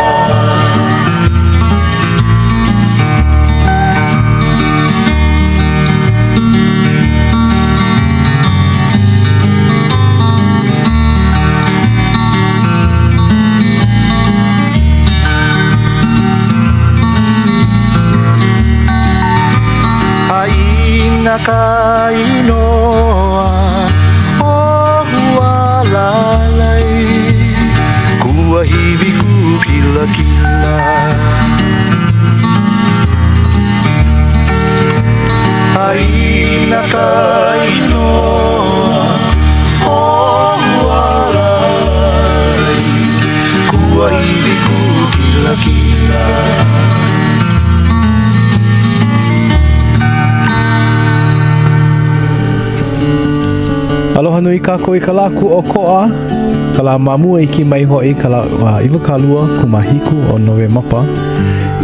Haʻina ka inoa ʻo Hualalai Kuahiwi kū kilakila Haʻina ka inoa ʻo Hualalai Kuahiwi kū kilakila Aloha nui kākou i ka lā kūʻokoʻa, ka lā ma mua iki mai hoʻi, ka lā 20 kūmāhiku o Nowemapa.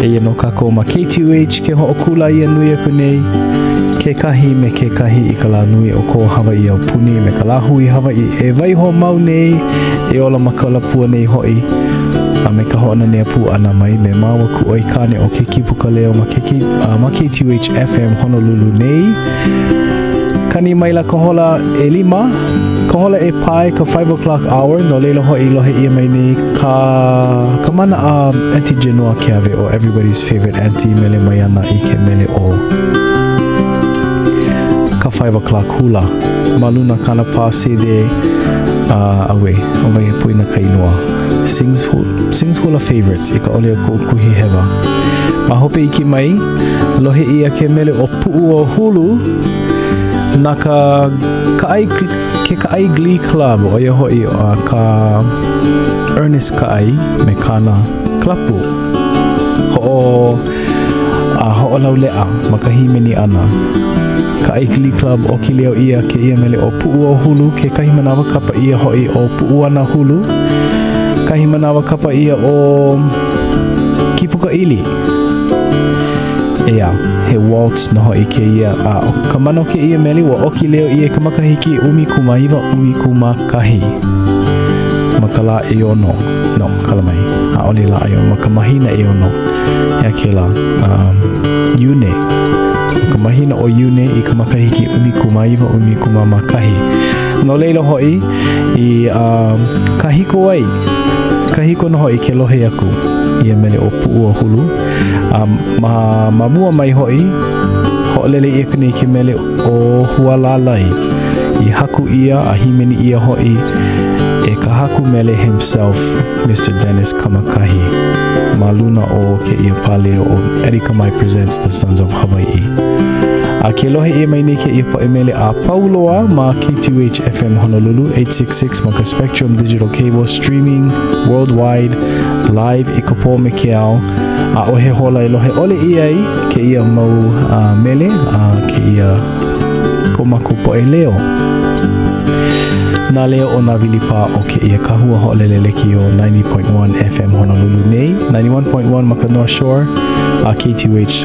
Eia nō kākou ma KTUH ke hoʻokūlāia nui aku nei kekahi me kekahi i ka lā nui o ko Hawaiʻi aupuni me ka lāhui Hawaiʻi e waiho mau nei, e ola ma ka lapua nei hoʻi, a me ka hoʻonanea pū ʻana mai me māua kuʻu aikāne ʻo ke Kīpuka Leo ma, ke, ma KTUH FM Honolulu nei. Kani maila ka hola ʻelima, ka hola e pae ka 5 o'clock hour, no laila hoʻi lohe ʻia mai nei ka, ka mana a Auntie Genoa Keawe ʻo Everybody's Favorite Auntie mele mai ana i ke mele ʻo ka 5 o'clock hula ma luna kāna pā sēdē uh, auē, ʻo wai e poina ka inoa. Sings, sings Hula Favorites i ka ʻole o koʻu kuhi hewa. Ma hope iki mai, lohe ʻia ke mele ʻo Puʻuohulu na ka Kaʻai, ke Kaʻai Glee Club, ʻo ia hoʻi ka Ernest Kaʻai me kāna klapu hoʻo a hoʻolauleʻa ma ka hīmeni ʻana. Kaʻai Glee Club ʻoki leo ʻia kēia mele ʻo Puʻuohulu, kekahi manawa kapa ʻia hoʻi ʻo Puʻuanahulu, kahi manawa kapa ʻia ʻo Kipukaʻili. ʻEā, he waltz nō hoʻi kēia, a ʻo ka mana o kēia mele, ua ʻoki leo ʻia i ka makahiki 19 11 ma ka lā ʻeono, no, kala mai, ʻaʻole lā ʻeono, ma ka mahina ʻeono, ʻeā kēlā, um, Iune, ma ka mahina ʻo Iune i ka makahiki 19 11. No laila hoʻi, i um, kahiko ai, kahiko nō hoʻi ke lohe aku ia mele ʻo Puʻuohulu, A ma, ma mua mai hoʻi, hoʻolele ʻia aku nei ke mele ʻo Hualalai i haku ʻia a hīmeni ʻia hoʻi e ka haku mele himself, Mister Dennis Kamakahi, ma luna o kēia pāleo ʻo Eddie Kamae Presents The Sons of Hawaiʻi. A ke lohe ʻia mai nei kēia poʻe mele a pau loa ma KTUH FM Honolulu 866 ma ka Spectrum Digital Cable Streaming Worldwide Live i ka pō me ke ao. ʻAʻohe hola e lohe ʻole ʻia ai kēia mau uh, mele a uh, kēia ko mākou poʻe leo. Nā leo o nā wilipā o kēia kahua hoʻolele lekiō 90.1 FM Honolulu nei, 91.1 ma ka North Shore, a KTUH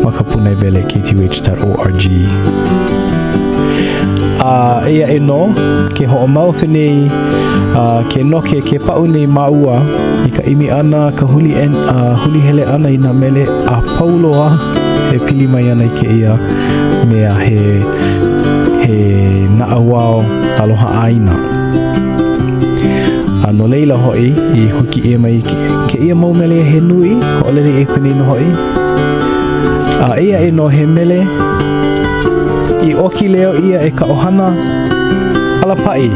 ma ka pūnaewele ktuh.org. A eia aʻe nō, ke hoʻomau aku nei. A ke noke, ke paʻu nei māua i ka ʻimi ʻana, ka huli, en, a huli hele ʻana i nā mele a pau loa e pili mai ana i kēia mea he, he naʻauao aloha ʻāina. A no laila hoʻi, i huki ʻia mai kēia mau mele he nui, hoʻolele ʻia aku nei nō hoʻi. A eia aʻe nō he mele i ʻoki leo ʻia e ka ʻohana Alapaʻi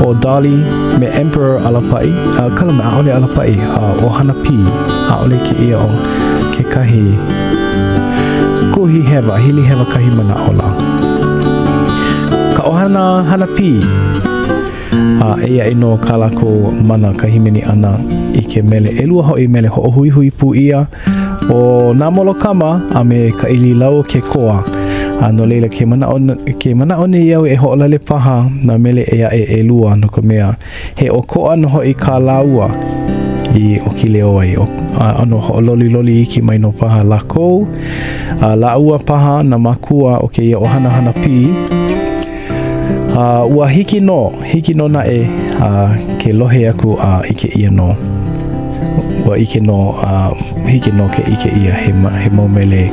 ʻo Dolly me Emperor Alapaʻi, a kala mai, ʻaʻole Alapaʻi, a ʻo Hanapī, ʻaʻole kēia ʻo kekahi kuhi hewa, hili hewa kahi manaʻo lā. Ka ʻohana Hanapī. A eia aʻe nō kā lākou mana ka hīmeni ʻana i ke mele. ʻElua hoʻi mele hoʻohuihui pū ʻia ʻo Nā Molokama a me Ka ʻIli Lau o Ke Koa. A no laila, ke manaʻo, ke manaʻo nei au e hoʻolale paha nā mele ʻē aʻe ʻelua no ka mea, he ʻokoʻa nō hoʻi kā lāua i ʻoki leo ai. A ʻano hoʻololiloli iki mai nō paha lākou, a lāua paha nā mākua o kēia ʻohana Hanapī. A ua hiki nō, hiki nō naʻe a ke lohe aku a ʻike ʻia nō. Ua ʻike nō a hiki nō ke ʻike ʻia he, he mau mele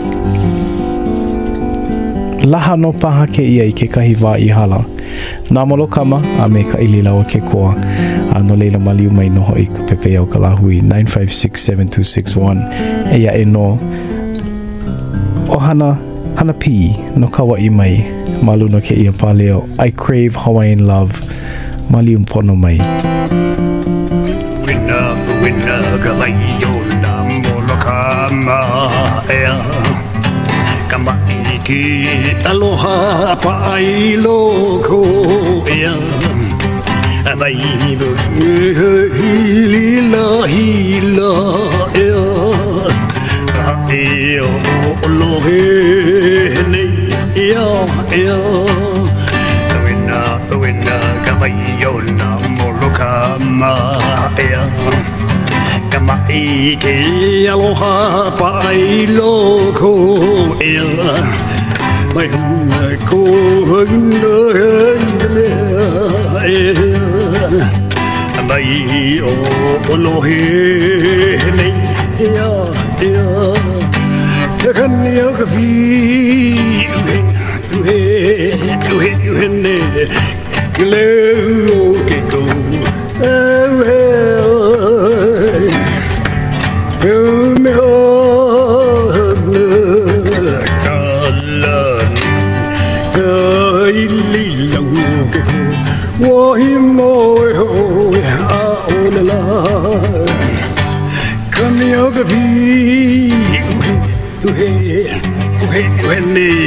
laha nō paha kēia i kekahi wā i hala. Nā Molokama a me Ka ʻIli Lau o Ke Koa. A no laila maliu mai nō hoʻi ka pepeiao o ka lāhui 956-7261. Eia aʻe nō ʻohana Hanapī no Kauaʻi mai ma luna o kēia pāleo I Crave Hawaiian Love maliu pono mai. Wina, wina, ka wai o nā Molokama, ea. Ka maʻi ke aloha paʻa i loko, ea. Mai hili la hila, ea. E o lohe nei, ea, ea. Wina, wina, ka wai o nā Molokama, ea. Ka maʻi ke aloha paʻa i loko, ea. Mai huna ko huna ka mea, ea. Mai o lohe nei, ea, ea. Ke kani o ka wī, uhe, uhe, uhe, uhe ne. Ke leo o ke kou, uhe, uhe. Me ka lani, ka ili lau o ke kou. Wahi moe hoe ʻaʻole lā. Kani o ka wī, uhe, uhe, uhe, uhe nei.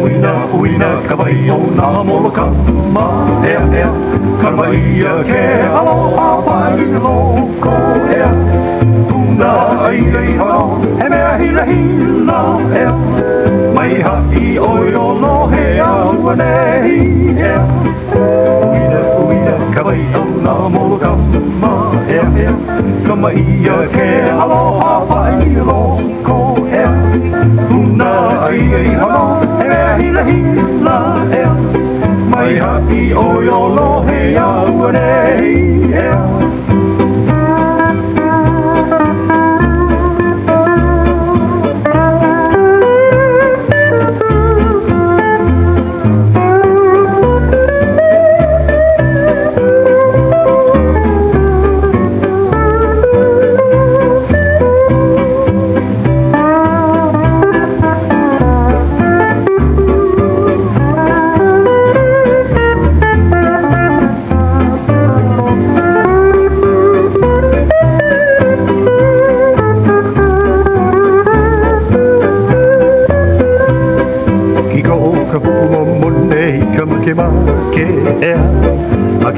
Uina, uina, ka wai o nā Molokama, ea, ea, ka maʻi a ke aloha paʻa i loko, ea, puna ai ai hano, he mea hilahila, ea, mai haʻi ʻoe o lohe auaneʻi, ea, uina, uina, ka wai o nā Molokama, ea, ea, ka maʻi a ke aloha paʻa i loko, ea, puna ai ai hano, he mea hilahila, ea, mai haʻi ʻoe o lohe auaneʻi, ea.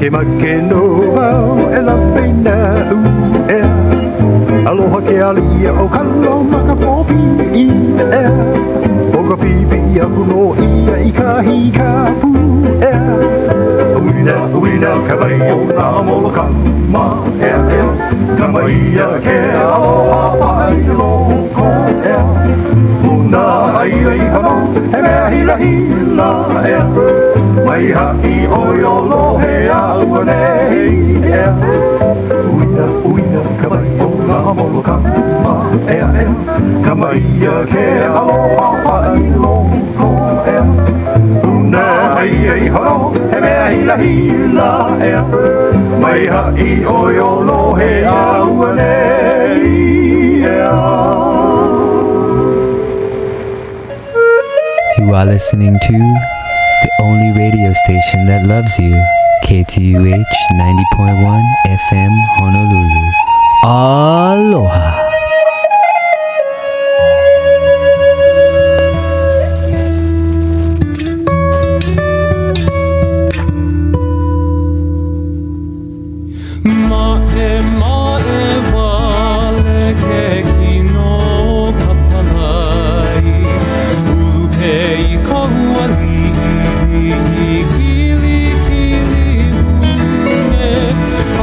Makemake nō wau e lawe nāu, ʻea. Aloha ke aliʻi ʻo Kalo ma ka pōpiʻi, ʻea. ʻO ka pipiʻi aku nō ia i kahi kapu, ʻea. Uila, uila ka wai o nā Molokama, ʻea, ʻea. Kama ʻia ke aloha paʻa i loko, ʻea. Una aia iho nō he mea hilahila, ʻea. Mai haʻi ʻoe o lohe auaneʻi, ʻea. Uila, uila ka wai o nā Molokama, ʻea, ʻea. Kama ʻia ke aloha paʻa i loko, ʻea. Una aia iho nō he mea hilahila, ʻea. Mai haʻi ʻoe o lohe auaneʻi, ʻea. You are listening to the only radio station that loves you, KTUH 90.1 FM Honolulu. Aloha. Maʻemaʻe wale ke kino o ka palai, uluhe i ka ua liʻiliʻi, kilikili hune,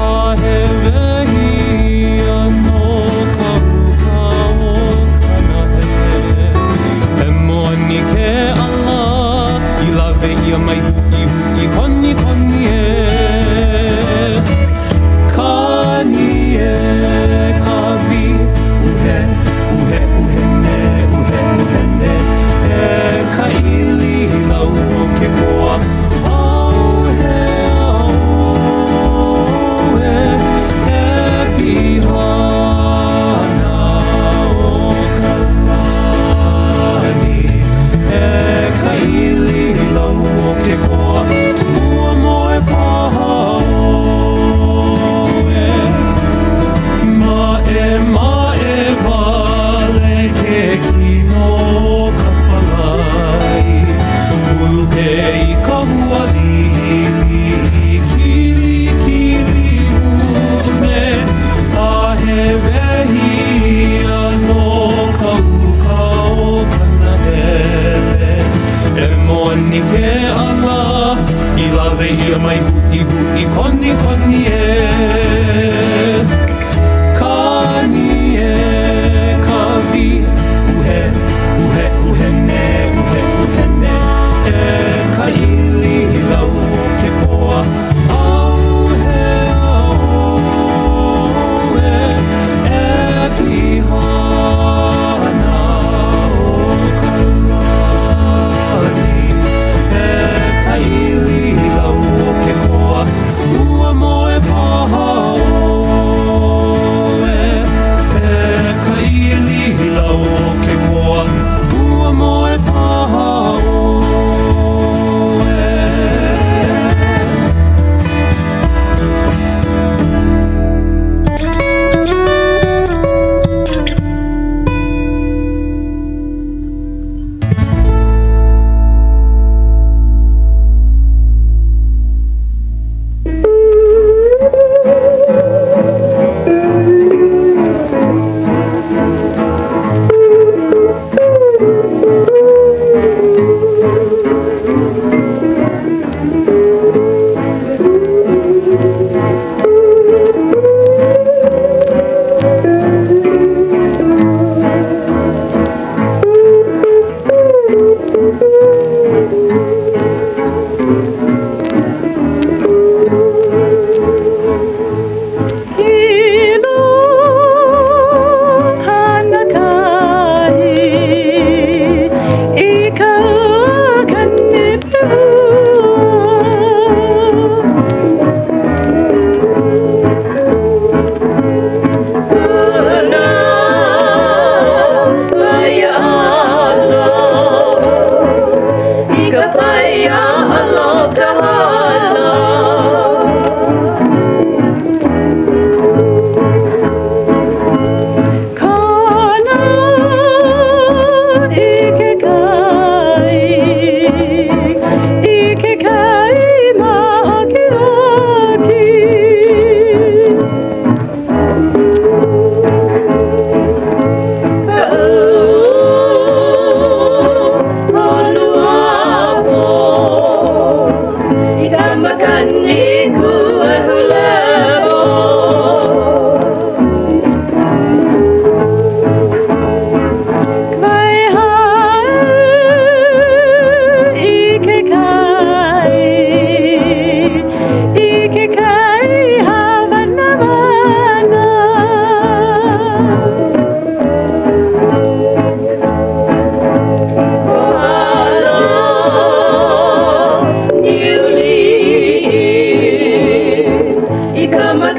a he wehi ia no ka uka o ka nahele. He moani ke ʻala i lawe ʻia mai huʻihuʻi konikoni e. Kani e.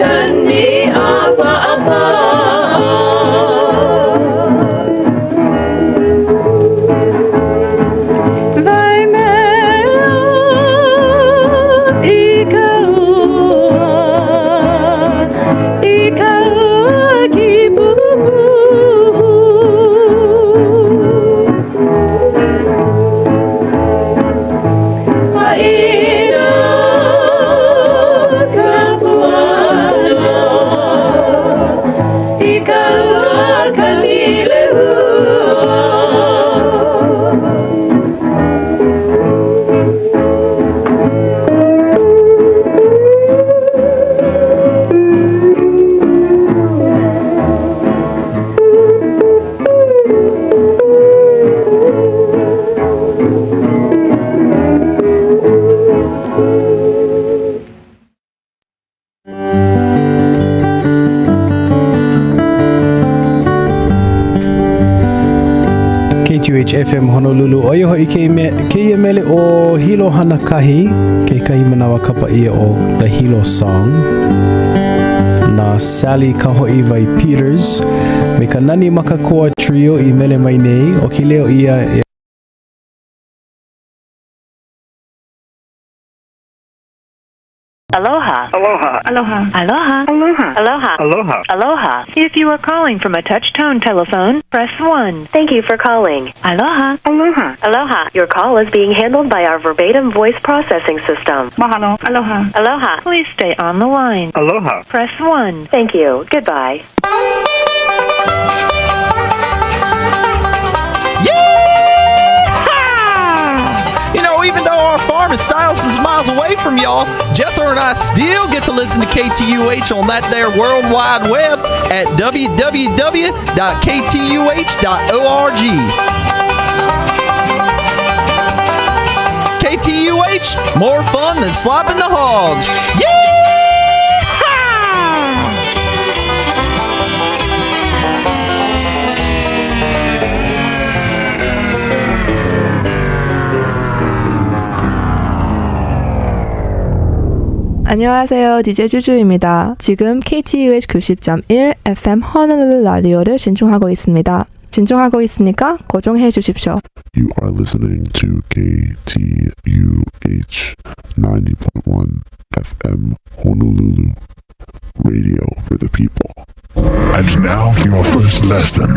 kani a paʻapaʻa. Waimea i ka ua, i ka ua kīpuhupuhu. Haʻina ka puana, i ka ua Kanilehua. KTUH FM Honolulu, ʻo ia hoʻi kēia mele ʻo Hilo Hanakahi, kekahi manawa kapa ʻia ʻo The Hilo Song. Na Sally Kahoʻiwai Peters me ka Nani Makakoa Trio i mele mai nei, ʻo ke leo ia e Aloha. Aloha. Aloha. Aloha. Aloha. Aloha. Aloha. Aloha. If you are calling from a touch tone telephone, press 1. Thank you for calling. Aloha. Aloha. Aloha. Your call is being handled by our verbatim voice processing system. Mahalo. Aloha. Aloha. Please stay on the line. Aloha. Press 1. Thank you. Goodbye. You know, even though our farm is thousands of miles away from y'all, Jethro and I still get to listen to KTUH on that there World Wide Web at www.ktuh.org. KTUH, more fun than slopping the hogs. Yeah! 안녕하세요. DJ 주주입니다. 지금 KTUH 90.1 FM 호놀룰루 라디오를 신청하고 있습니다. 신청하고 있으니까 고정해 주십시오. You are listening to KTUH 90.1 FM Honolulu, radio for the people. And now for your first lesson.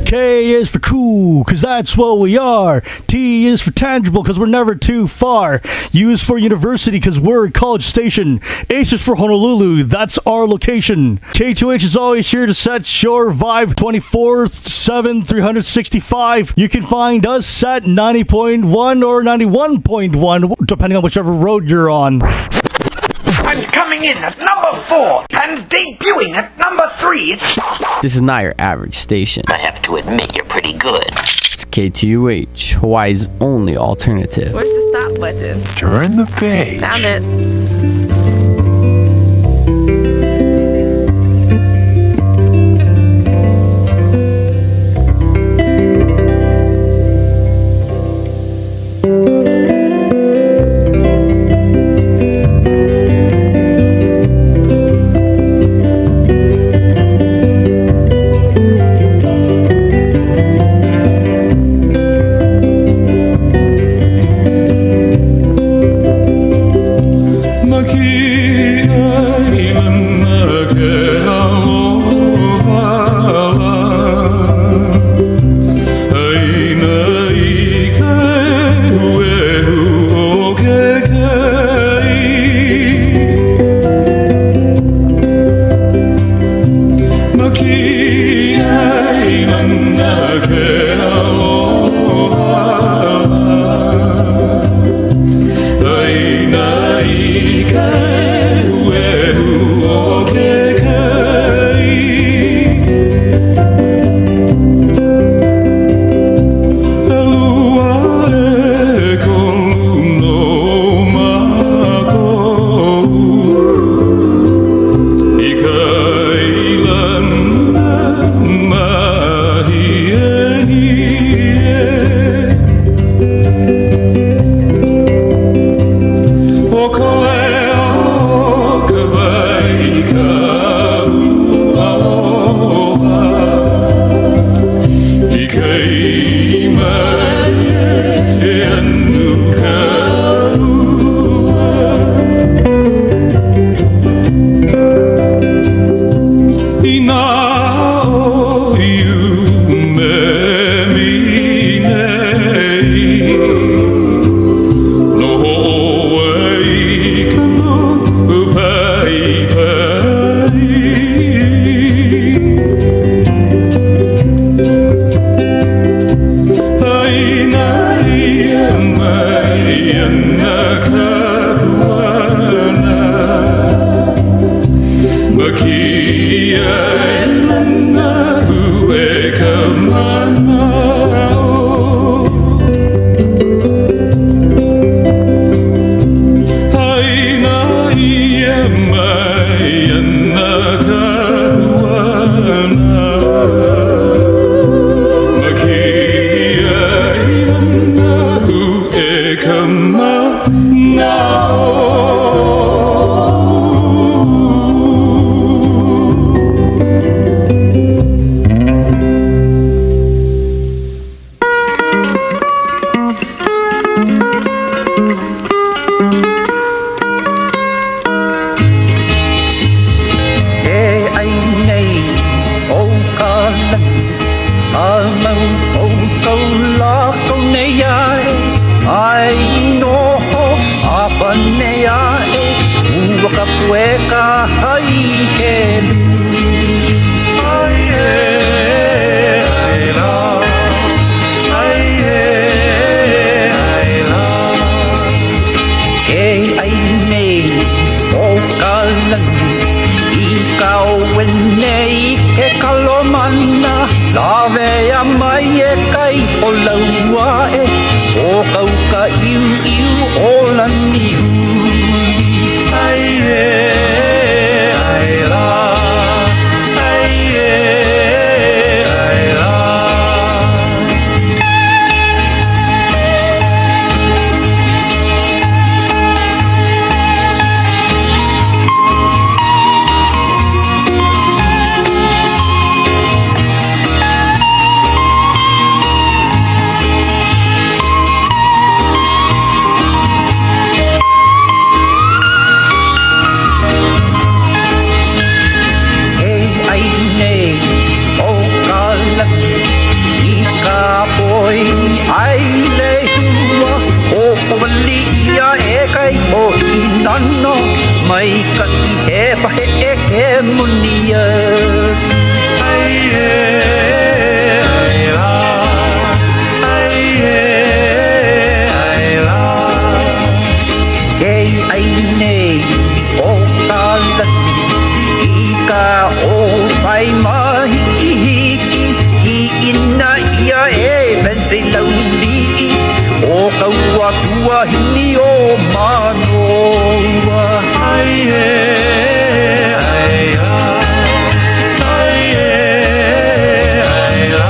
K is for cool, cause that's what we are. T is for tangible, cause we're never too far. U is for university, cause we're at College Station. H is for Honolulu, that's our location. K2H is always here to set your vibe 24 7, 365. You can find us at 90.1 or 91.1, depending on whichever road you're on. I'm coming in at number 4 and debuting at number 3. It's This is not your average station. I have to admit, you're pretty good. It's KTUH, Hawaii's only alternative. Where's the stop button? Turn the page. Found it. Aina i ke uehu. aku e ka haikelu. Ai e, ai la, ai e, ai la. Ke ai nei o ka lani i ka owene i ke kalomana lawe ia mai e kai o laua e o kauka iu iu o lani Ai e, ai la, ai e, ai la. Ke ai nei o ka lani i ka poi ai lehua o kowali ia e kai o inana mai ka i he pahe e ke munia. Ai e, ai la, ai e, ai la. Ke ai nei o ka lani i ka o pai mahi hiki i ina ia e pense lauli o kaua tuahini o Manoa. Ai e, ai la, ai e, ai la.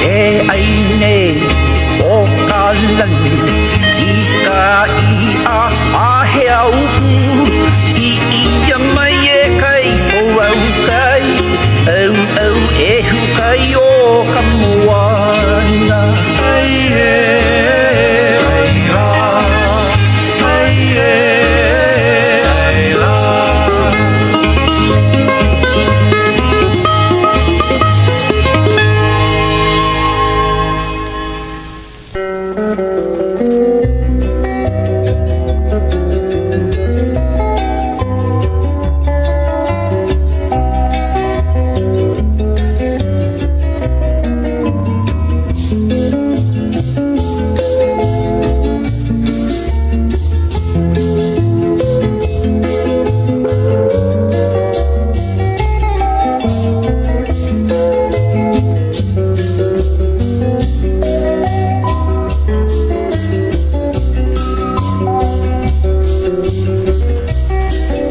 E ai nei o ka lani i ka i'a a he auku i ia mai e kai o au kai au au e hukai o ka moana. Ai e, ai la, ai e, ai la.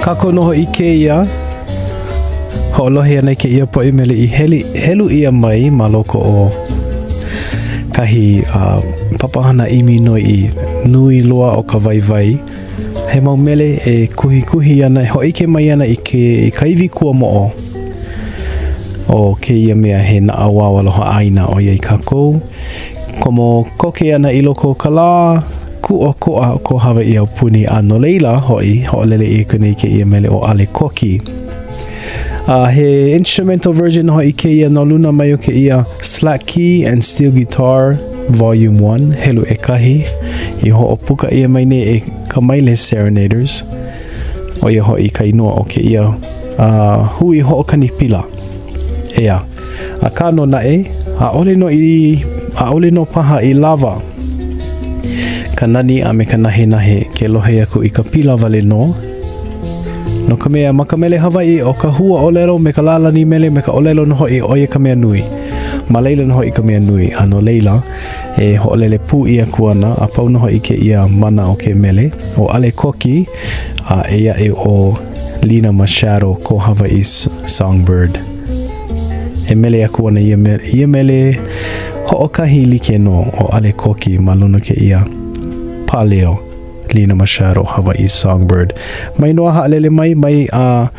Kākou nō hoʻi kēia hoʻolohe ana i kēia poʻe mele i heli, helu ʻia mai ma loko o kahi uh, papahana ʻimi noiʻi nui loa o ka waiwai. He mau mele e kuhikuhi ana, e hōʻike mai ana i ke i ka iwi kuamoʻo o kēia mea he naʻauao aloha ʻāina ʻoiai kākou komo koke ana i loko o ka lā kūʻokoʻa o ko Hawaiʻi aupuni, a no laila hoʻi, hoʻolele ʻia aku nei kēia mele ʻo ʻAlekoki. A he instrumental version hoʻi kēia no luna mai o kēia Slack Key and Steel Guitar Volume 1, helu ʻekahi, i hoʻopuka ʻia mai nei e Kamaile Serenaders. ʻO ia hoʻi ka inoa o kēia uh, hui hoʻokani pila. ʻEā. Akā nō naʻe, ʻaʻole nō i, ʻaʻole nō paha i lawa ka nani a me ka nahenahe ke lohe aku i ka pila wale nō. No ka mea, ma ka mele Hawaiʻi, ʻo ka hua ʻōlelo me ka lālani mele me ka ʻōlelo nō hoʻi, ʻo ia ka mea nui. Ma laila nō hoʻi ka mea nui, a no laila, e hoʻolele pū ʻia aku ana a pau nō hoʻi kēia mana o ke mele, ʻo ʻAlekoki, a eia aʻe ʻo Lina Machado, ko Hawaiʻi's Songbird. E mele aku ana ia mele, ia mele hoʻokahi like nō ʻo ʻAlekoki ma luna kēia pāleo Lina Machado, Hawaiʻi's Songbird. Mai nō a haʻalele mai, mai a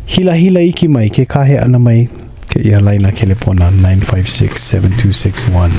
hilahila iki mai ke kāhea ʻana mai. Kēia laina kelepona 956-7261.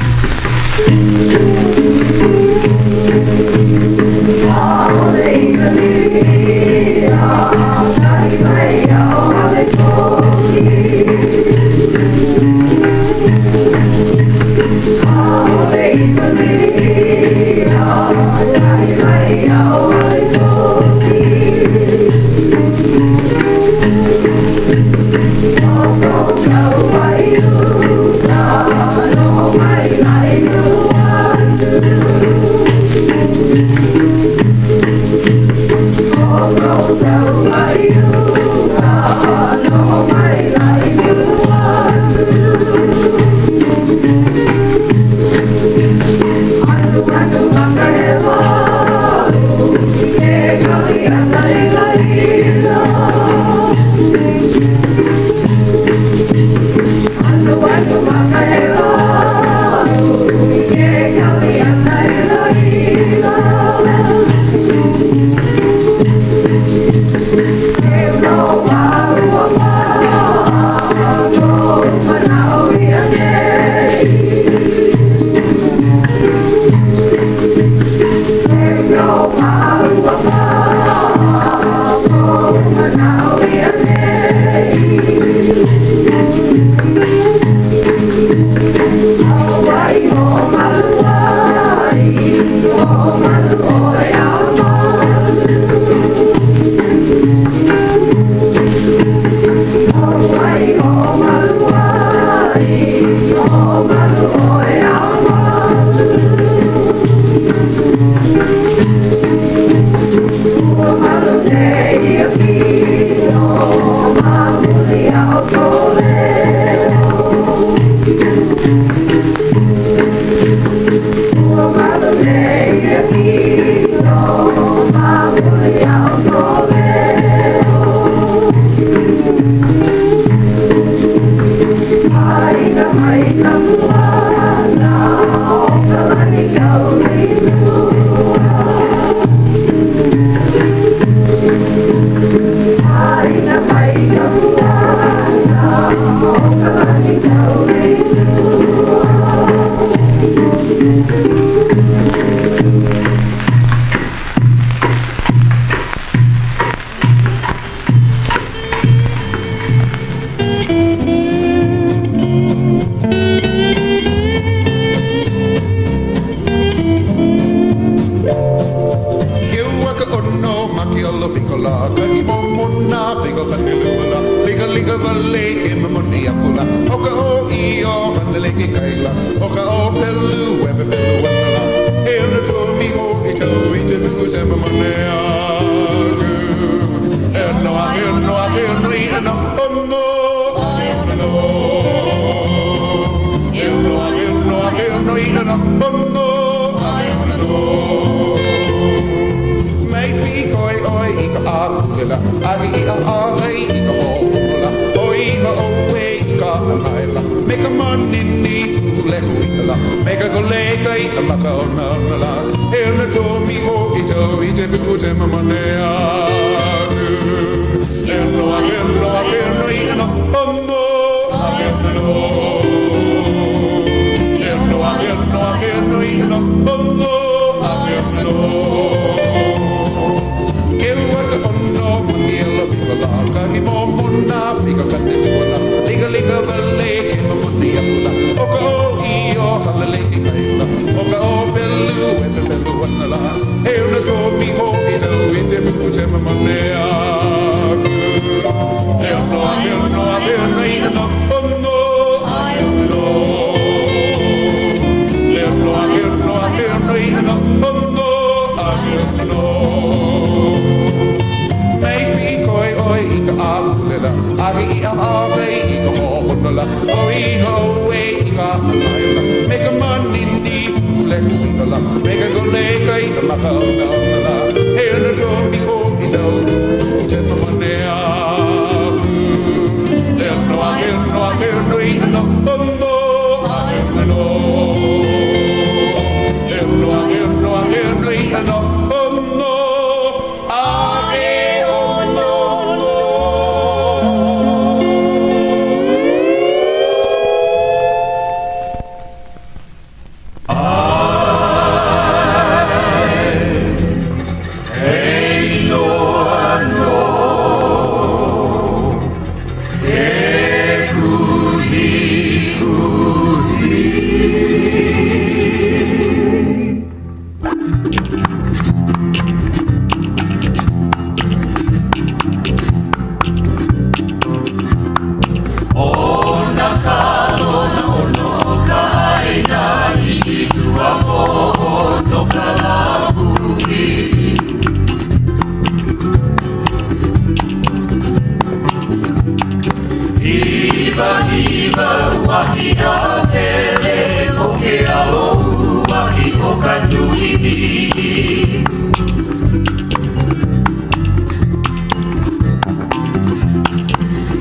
hiwa uahi a pele o ke alo uahi o ka nui.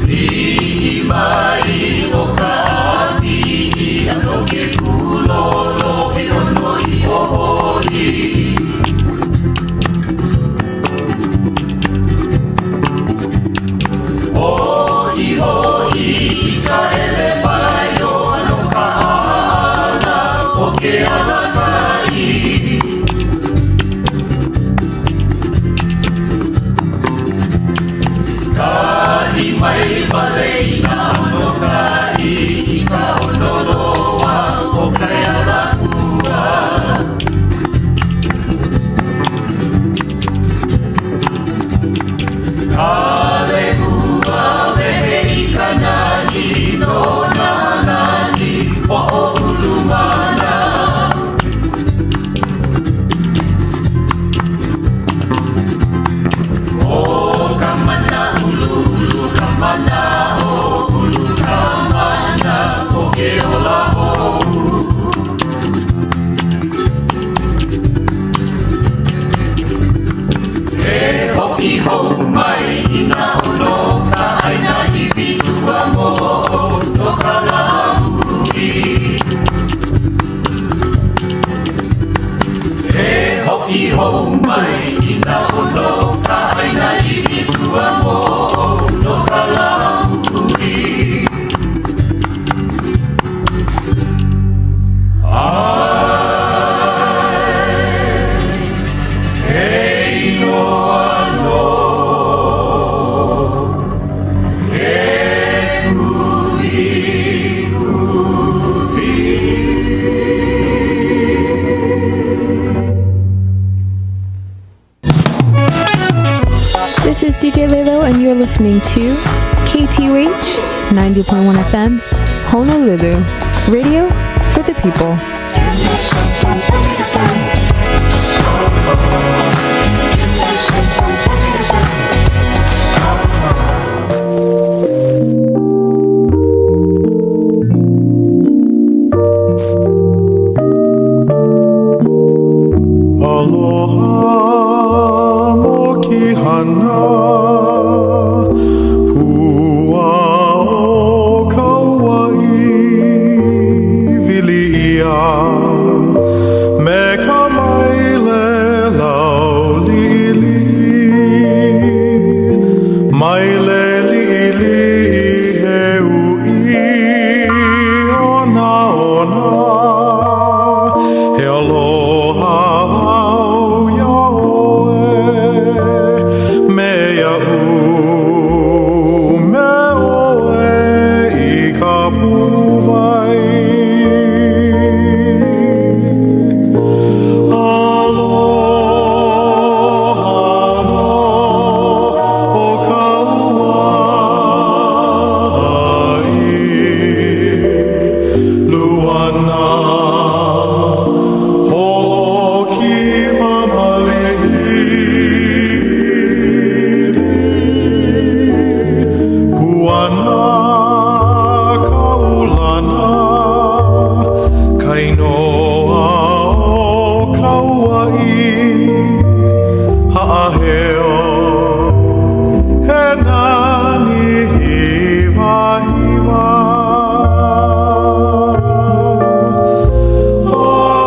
Lihi mai o ka apihi a no ke kūlolo he ono i hohoi. Hoi hoi i ka hele mai o no ka ʻāʻana o ke alakaʻi. Kahi mai wale i nā ʻono kaʻi i ka ʻono loa o ka alakua. Ka lehua wehe i ka nani no nā lani hoʻoulumana. ʻO ka mana uluulu ka mana ulu ka mana o ke ola hou. E hoʻi hou mai i nā ʻono o ka ʻāina iwi kuamoʻo no ka lāhui. E hoʻi hou mai i nā ʻono o ka ʻāina iwi kuamoʻo no ka lāhui. Ai, he inoa nō, ke This is DJ Lalo, and you're listening to KTUH 90.1 FM, Honolulu, radio for the people. Aloha mokihana pua o Kauai wili ia me ka maile lau liʻiliʻi maile liʻiliʻi he uʻi ona ona he aloha au iā ʻoe me iaʻu me ʻoe i ka puʻuwai. Aloha nō o Kauai luana hoʻokipa malihini puana kaulana ka inoa o Kauai haʻaheo he nani hiwahiwa.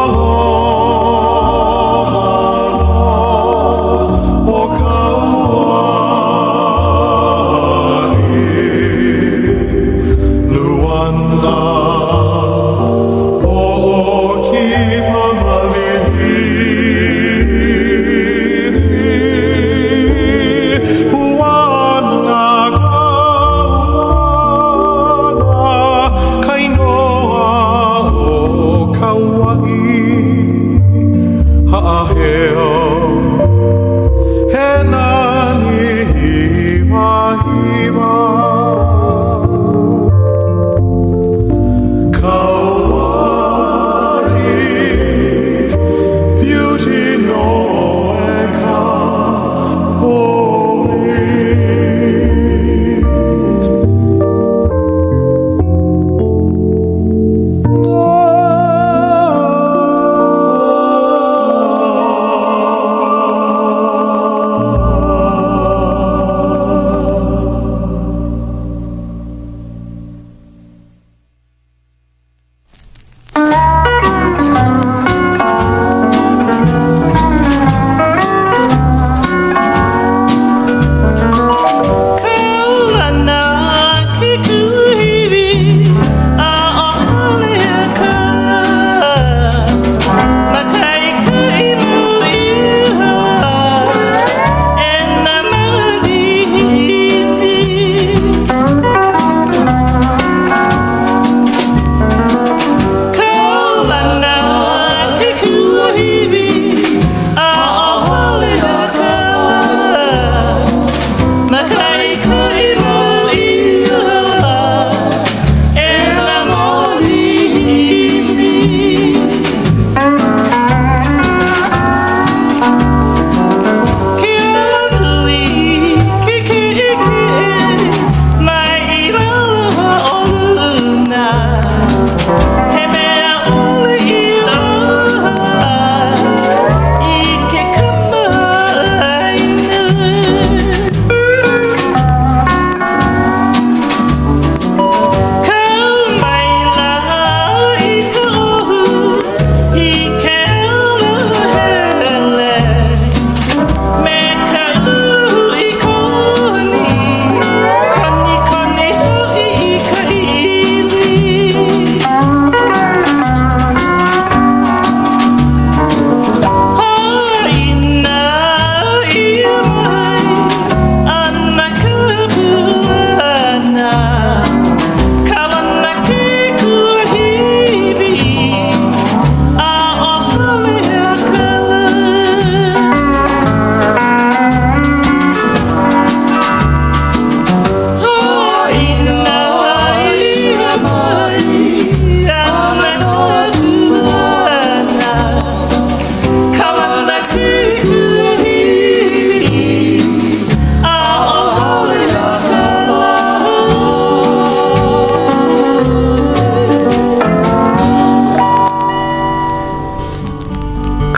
Aloha nō o Kauai luana hoʻokipa malihini puana kaulana ka inoa o Kauai haʻaheo he nani hiwahiwa.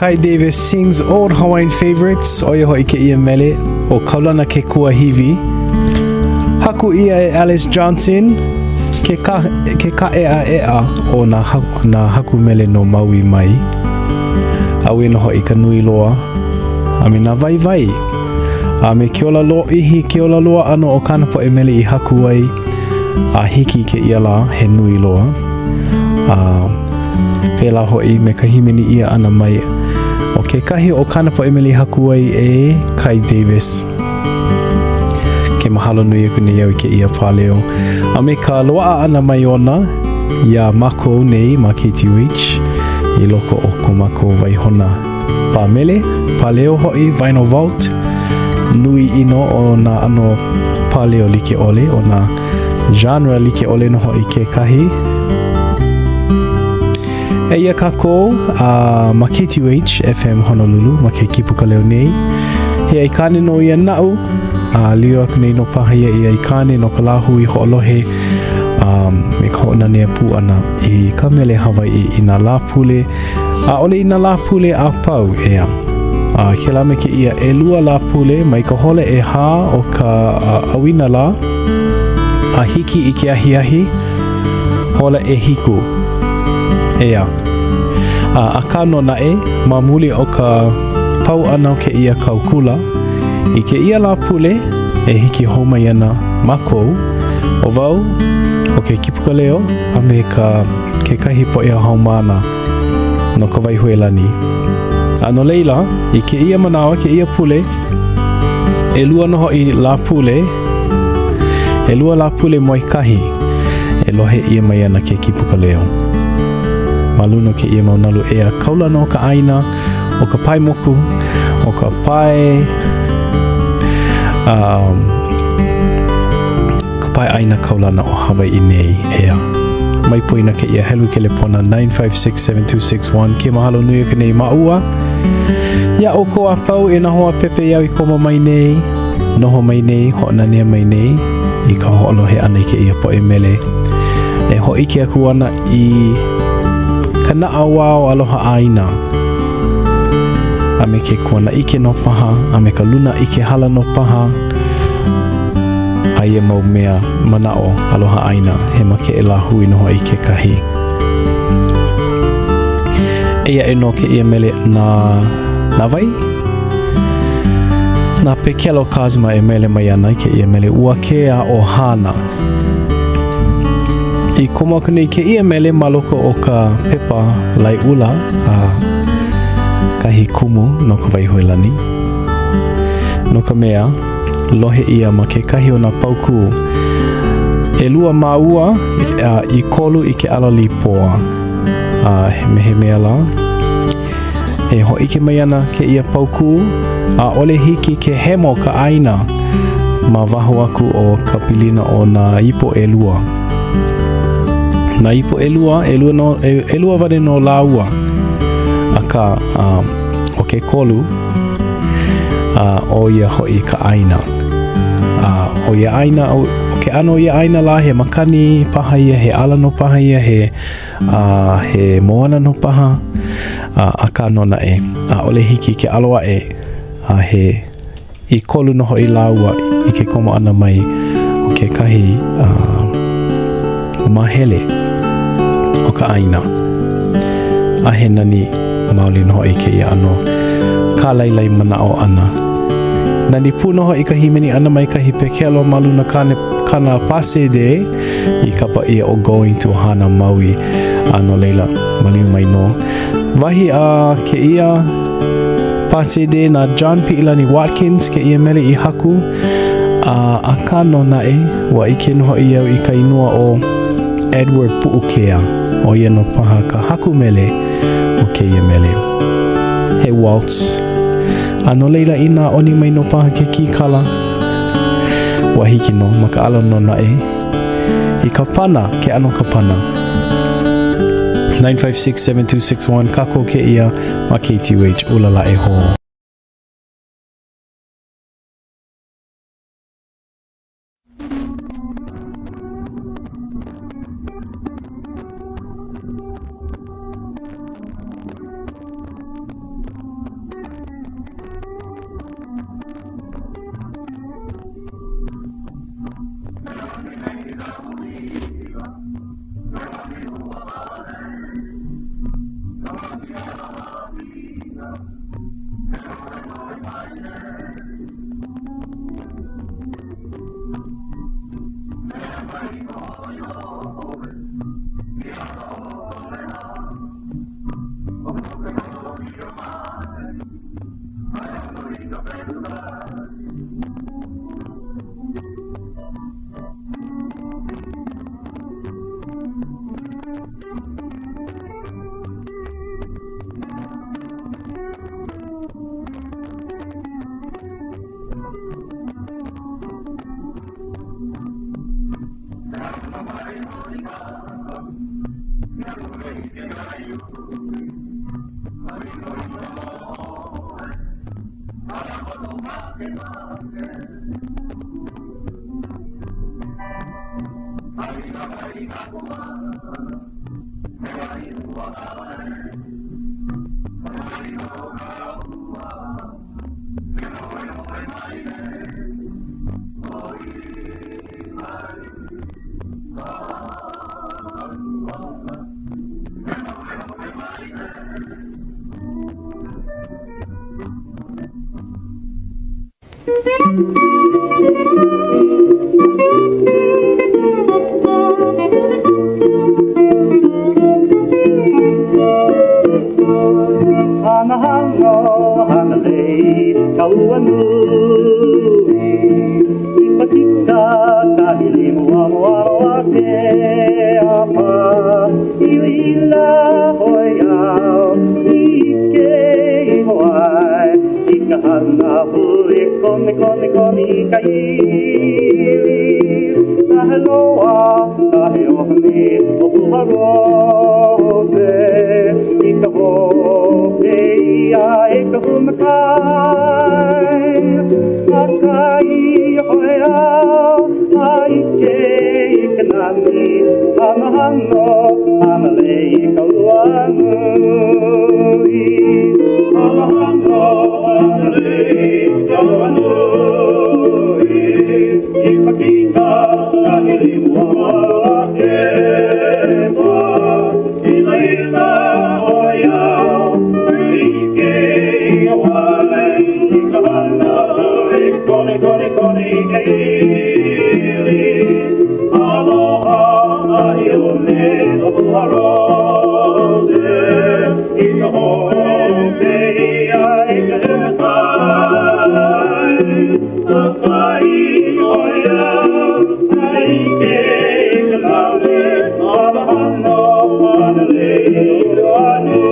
Kai Davis sings old Hawaiian favorites, ʻo ia hoʻi kēia mele ʻo Kaulana ke Kuahiwi. Haku ʻia e Alice Johnson, ke, ka, ke kāʻeʻaʻeʻa o nā, nā haku mele no Maui mai. A ʻoi nō hoʻi ka nui loa a me nā waiwai a me ke ola lōʻihi, ke ola loa ʻana o kāna poʻe mele i haku ai a hiki i kēia lā, he nui loa. A pēlā hoʻi me ka hīmeni ʻia ʻana mai o kekahi o kāna poʻe mele i haku ai e Kai Davis. Ke mahalo nui aku nei au i kēia pāleo a me ka loaʻa ʻana mai ona iā mākou nei ma KTUH i loko o ko mākou waihona pā mele, pāleo hoʻi, Vinyl Vault, nui ʻino o nā ʻano pāleo like ʻole, o nā genre like ʻole nō hoʻi kekahi. Eia kākou uh, ma KTUH FM Honolulu ma ke kipuka leo nei. He aikāne nō ia naʻu, a uh, lilo aku nei nō paha ia i aikāne no ka lāhui hoʻolohe um, me ka hoʻonanea pū ʻana i ka mele Hawaiʻi i nā lāpule, ʻaʻole i nā lāpule a pau, ʻeā. A kēlā me kēia ʻelua lāpule mai ka hola ʻehā o ka ʻauinalā a hiki i ke ahiahi hola ʻehiku. ʻEā. A, akā nō naʻe, ma muli o ka pau ʻana o kēia kau kula, i kēia Lāpule e hiki hou mai ana mākou, ʻo wau, ʻo ke kipuka leo, a me ka kekahi poʻe haumāna no Kawaihuelani. A no laila, i kēia manawa, kēia pule, ʻelua nō hoʻi Lāpule, ʻelua Lāpule moekahi e lohe ʻia mai ana ke kipuka leo. Ma luna o kēia mau nalu ea kaulana o ka ʻāina, o ka pae moku, o ka pae um, ka pae ʻāina kaulana o Hawaiʻi nei, ʻeā. Mai poina kēia helu kelepona 956-7261 ke mahalo nui aku nei māua. Iā ʻoukou a pau e nā hoa pepeiao i komo mai nei, noho mai nei, hoʻonanea mai nei i ka hoʻolohe ʻana i kēia poʻe mele e hōʻike aku ana i ka naʻauao aloha ʻāina a me ke kuanaʻike nō paha, a me ka luna ʻike hala nō paha, a ia mau mea manaʻo aloha ʻāina, he makeʻe lāhui nō hoʻi kekahi. Eia aʻe nō kēia mele na, na wai? Na Pekelo Kazma e mele mai ana i kēia mele Uakea o Hāna. I komo aku nei kēia mele ma loko o ka pepa laeʻula a kahi kumu no Kawaihuelani. No ka mea, lohe ʻia ma kekahi o nā paukū, ʻelua māua a i kolu i ke ʻala līpoa. A me he mea lā, e hōʻike mai ana kēia paukū, ʻaʻole hiki ke hemo ka ʻāina ma waho aku o ka pilina o nā ipo ʻelua. Nā ipo ʻelua, ʻelua, no, ʻelua wale nō lāua. Akā, um, ʻo ke kolu, a ʻo ia hoʻi ka ʻāina. A ʻo ia ʻāina, ʻo ke ʻano o ia ʻāina lā, he makani paha ia, he ʻala nō paha ia, he, a he moana nō paha, a akā nō naʻe, ʻaʻole hiki ke ʻalo aʻe, a he i kolu nō hoʻi lāua i ke komo ʻana mai o kekahi uh, māhele o ka ʻāina. A he nani maoli nō hoʻi kēia ʻano kālailai manaʻo ʻana. Nani pū nō hoʻi ka hīmeni ʻana mai kahi pekelo ma luna kāne, kāna pā sēdē i kapa ʻia ʻo Going to Hana Maui, a no laila, maliu mai nō. Wahi a kēia pā sēdē na John Piʻilani Watkins kēia mele i haku, a akā nō naʻe, ua ʻike nō hoʻi au i ka inoa ʻo Edward Puʻukea, ʻo ia nō paha ka haku mele o kēia mele. He waltz. A no laila, inā ʻoni mai nō paha ke kīkala, ua hiki nō, makaʻala nō naʻe i ka pana, ke ʻano ka pana. 956-7261, kākou kēia ma KTUH, ʻUlala e hō. Hanohano, hanalei, ka ua nui. I pakika, ka hilimu amo alo a ke apa. I ila hoi au, i ke iho ai. I ka hana hui kone kone kone i ka ili. Ka heloa, ka he ohani, o puharose. I ka hope ia e ka humakai. A kai hoi au, a i ke i ka nani. Hanohano, hanalei i ka ua nui. Hanohano, hanalei i ka ua nui. I pakika, ka hilimu a ke pa. I laila hoi au, i ke i wai. I ka hana hui, kone, kone, kone i ka ili. Aloha, ai one, o puharose. I ka hope ia e ka humakai. A kai hoi au, ai ke i ka nani. Hanohano, hanalei i ua nui.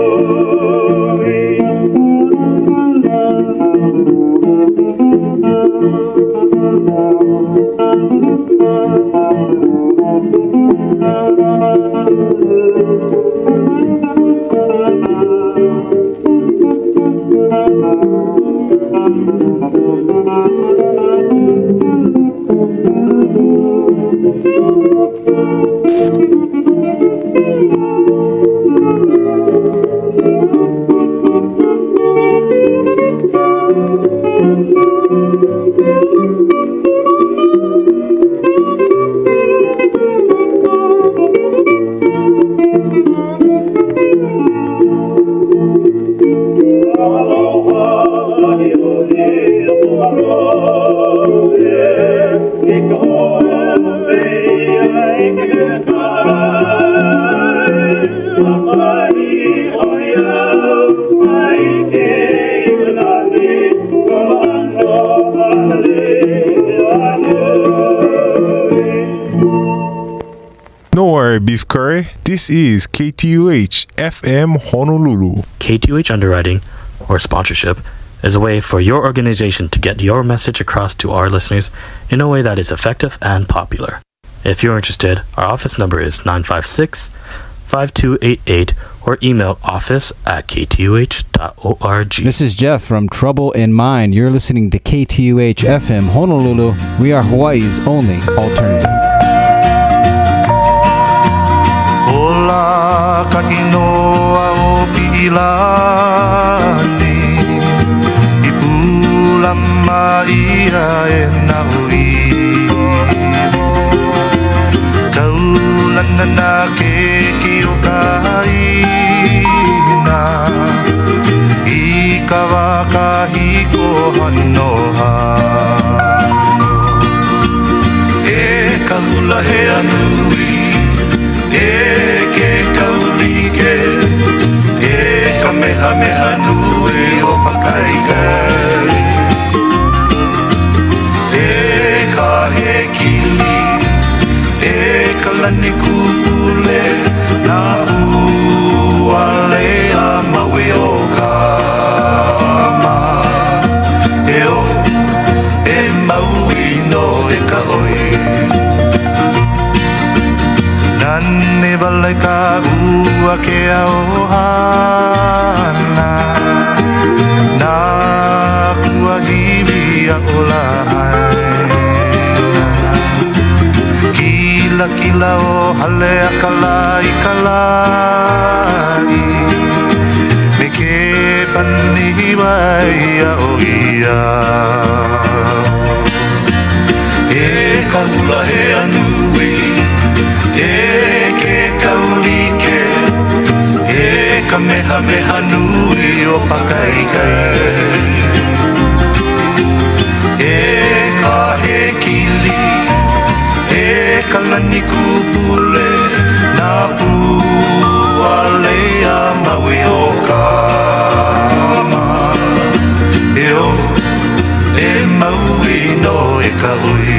No worry, Beef Curry. This is KTUH FM Honolulu. KTUH underwriting, or sponsorship, is a way for your organization to get your message across to our listeners in a way that is effective and popular. If you're interested, our office number is 956 5288 or email office at ktuh.org. This is Jeff from Trouble in Mind. You're listening to KTUH FM Honolulu. We are Hawaii's only alternative. Ola ka inoa o Pi'ilani I pūlama ia e nā ui Kaulana nā keiki o ka ʻāina I ka wā kahiko hano hano E ka hula hea nui E ke kaulike E ka mehameha nui o Pakaikai E ka hekili E ka lani kūpule Nā ualea maui o Kama E o e maui no e ka oi Nani wale ka ua ke ʻohana Nā kuahiwi aʻo Lahaina Kilakila o Haleakala i ka laʻi Me ke pani wai aʻo ia E ka hula hea nui E ke kaulike E ka mehameha nui o Pakaikai E ka hekili E ka lani kūpule Nā pua lei a Maui o Kama E o e Maui nō e ka ʻoi.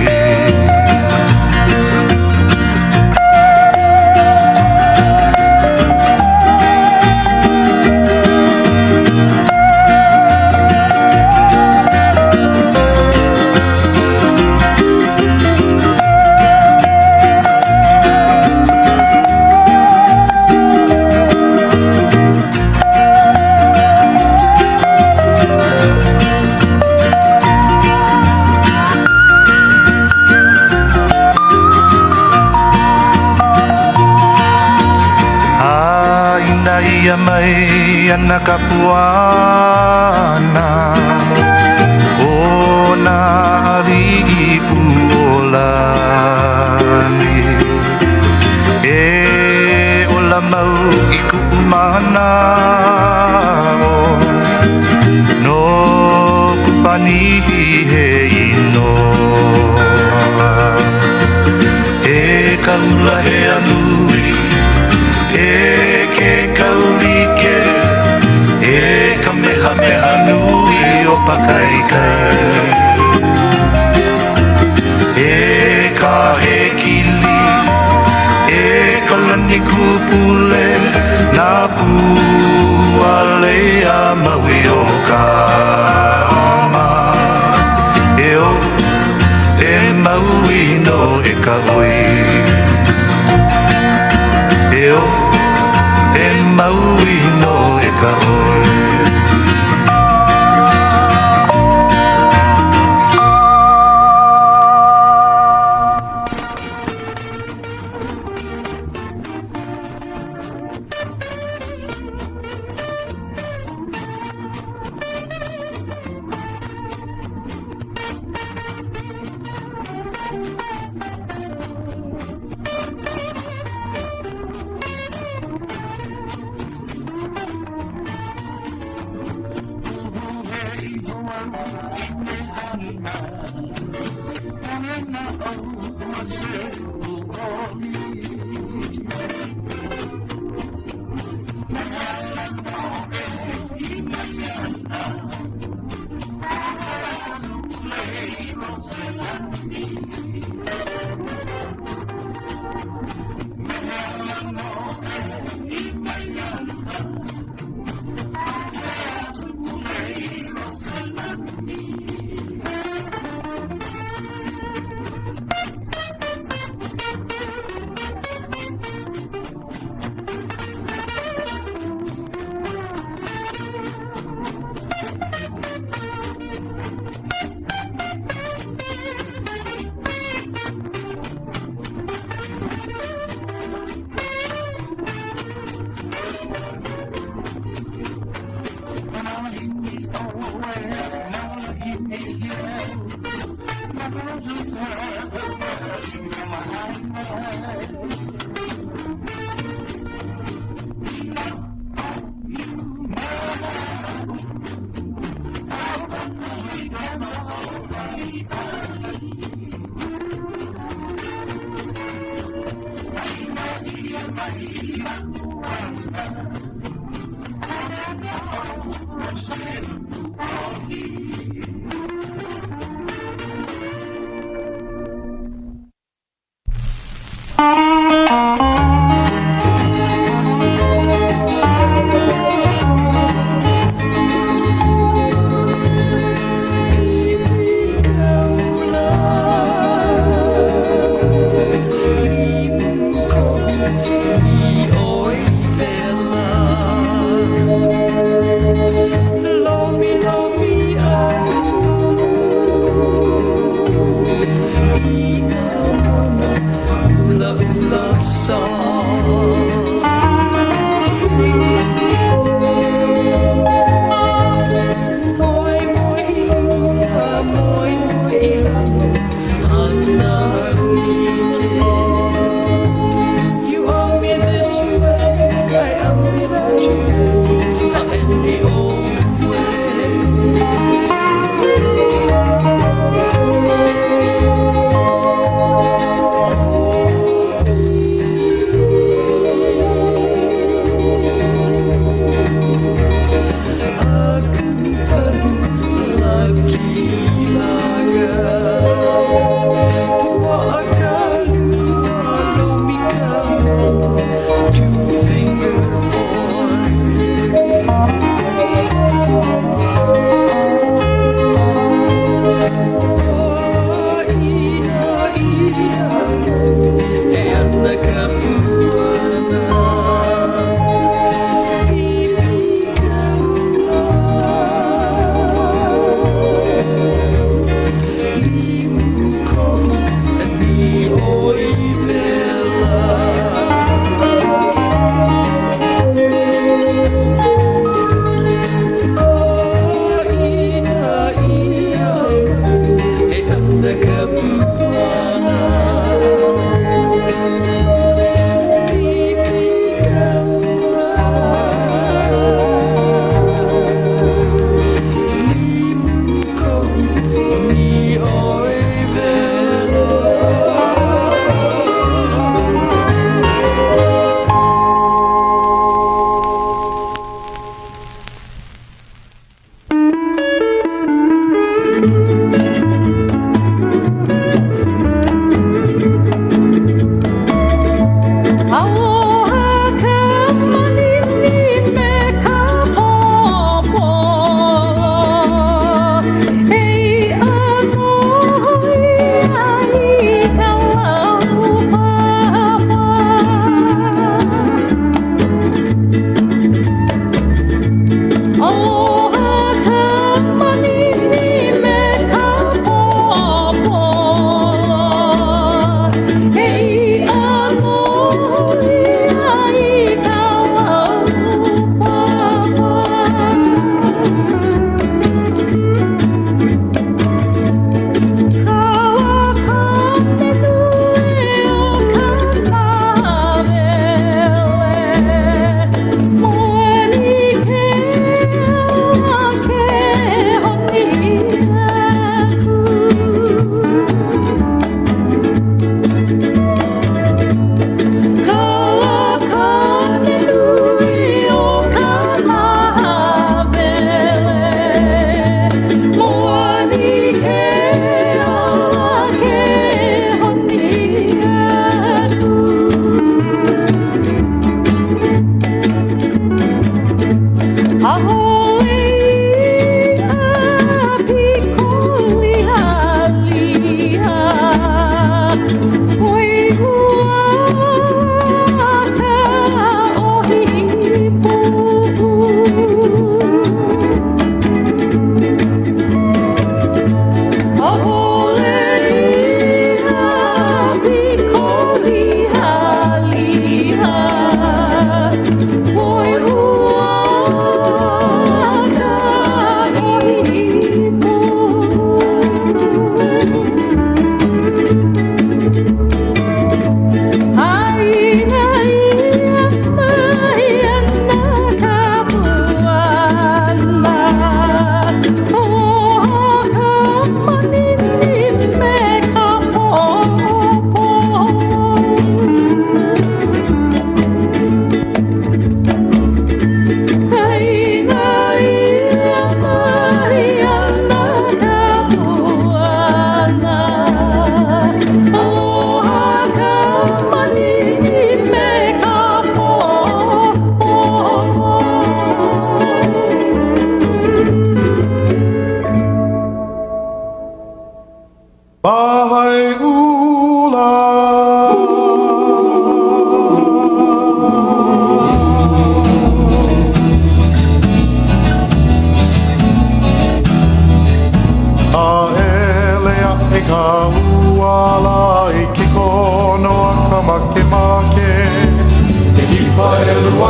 ʻĀina ʻia mai ana ka puana o nā aliʻi ʻUʻulani. E ola mau i kuʻu manaʻo no Kupanihi he inoa. E ka hula hea nui, e ke kaulike, e ka mehameha nui o Pakaikai. E ka hekili, e ka lani kūpule, nā pua lei a Maui o Kama. E o, e Maui nō e ka ʻoi. E o, e Maui nō e ka ʻoi.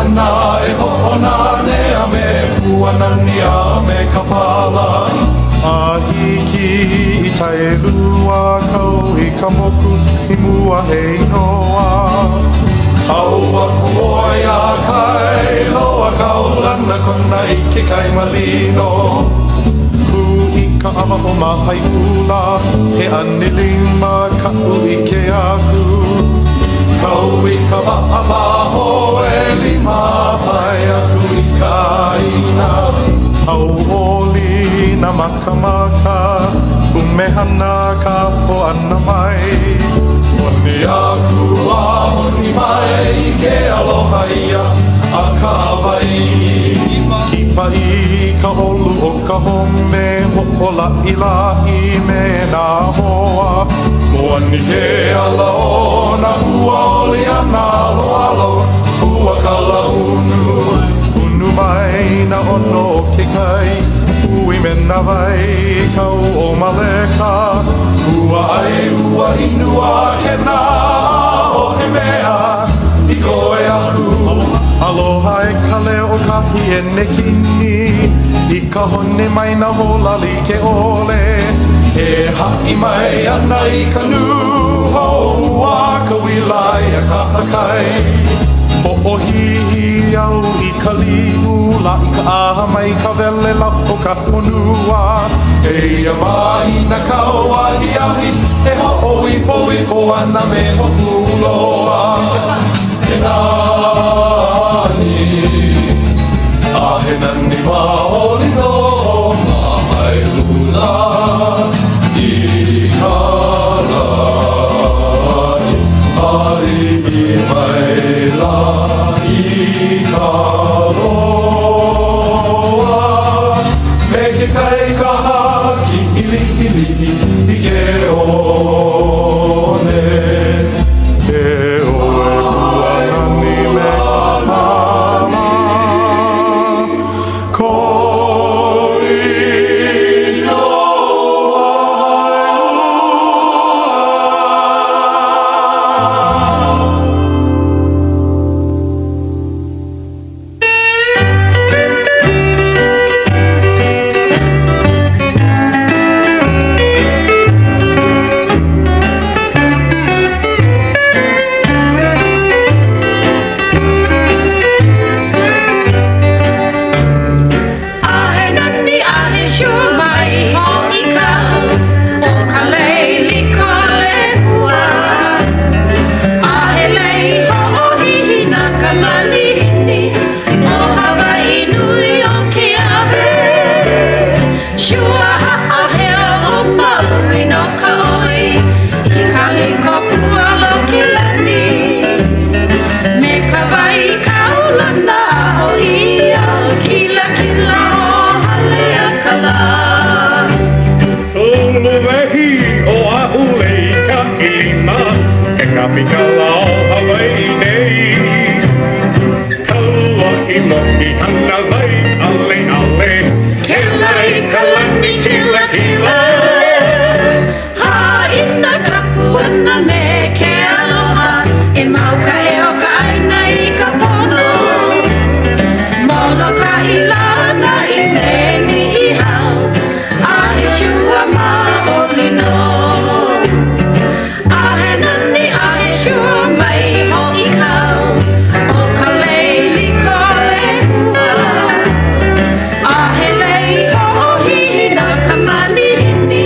ana e hoʻonanea me Puanani a me Kapala. A hiki i Kailua kau i ka moku i mua he inoa. Kau aku ʻoe iā Kailua kaulana kona i ke kai malino. Kū i ka ʻawa o Mahaiʻula, he ʻanilima kaʻu ʻike aku. Kau i ka waʻa mahoe lima, pae aku i ka ʻāina. Hauʻoli nā makamaka, pumehana ka pō ʻana mai. Honi aku a honi mai ke aloha ia a ka Hawaiʻi. Kipa i ka ʻolu o ka home, hoʻolaʻilaʻi me nā hoa. Moani ke ʻala o nā hua oli a nalo alo, pua kalaunu. Unu mai nā ʻono o ke kai, hui me nā wai kau o Maleka. Ua ʻai ua inu a kena ʻaʻohe mea i koe aku. Aloha e ka leo o kahi ʻenekini, i ka hone mai nā hola like ʻole. E haʻi mai ana i ka nūhou a ka uila iā kahakai. Hoʻohihi au i ka liʻu, laʻi ka ʻaha mai ka welelau o ka honua. Eia mahina kau ahiahi, e hoʻoipoipo ana me Hōkūloa. He nani, a he nani maoli nō Mahaiʻula i ka lani, aliʻi maila i ka loa. Me ke kai kaha kiʻiliʻiliʻi i ke one. E ʻoe pua nani me ka pala, ko A he nani a he sure mai hoʻi kau o ka lei liko lehua. A he lei hoʻohihi na ka malihini o Hawaii nui o Keawe. Sure haʻaheo o Maui no ka ʻoi i ka liko pua lokilani. Me ka wai kaulana o ia kilakila o Haleakala. Uluwehi Oʻahu lei ka ʻilima, ke kapikala o Hawaiʻi nei. Kauaʻi mokihana wai ʻaleʻale, Kela i ka lani kilakila. Haʻina ka puana me ke aloha, e mau ka ʻeo ka ʻāina i ka pono. Molokaʻi lana i me Niʻihau, a he shua maoli nō. A he nani a he shua mai hoʻi kau, o ka lei liko lehua. A he lei hoʻohihi na ka malihini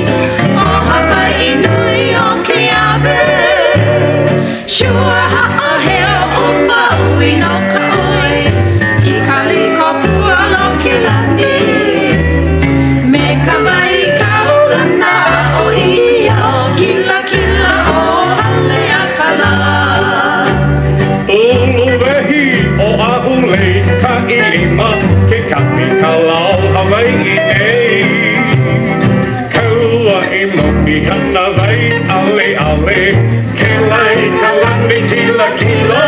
o Hawaiʻi nui o Keawe. Shua haʻaheo o Maui no ka ʻoi i ka liko pua lokilani. Me ka wai kaulana o ia kilakila o Haleakala. Uluwehi Oʻahu lei ka ʻilima, ke kapikala o Hawaiʻi nei. Kauaʻi mokihana wai ʻaleʻale, kela i ka lani kilakila.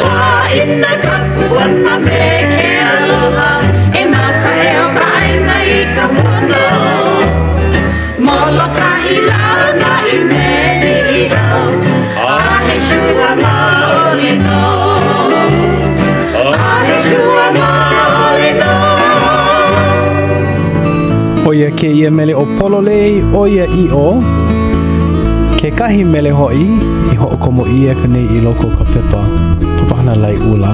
Haʻina ka puana me ke aloha, e mau ka ʻeo ka ʻāina i ka pono. Molokaʻi lana i me Niʻihau, a he shua maoli nō. ʻO ia kēia mele ʻo Pololei ʻOiaʻiʻo. Kekahi mele hoʻi i hoʻokomo ʻia aku nei i loko o ka pepa papahana laeʻula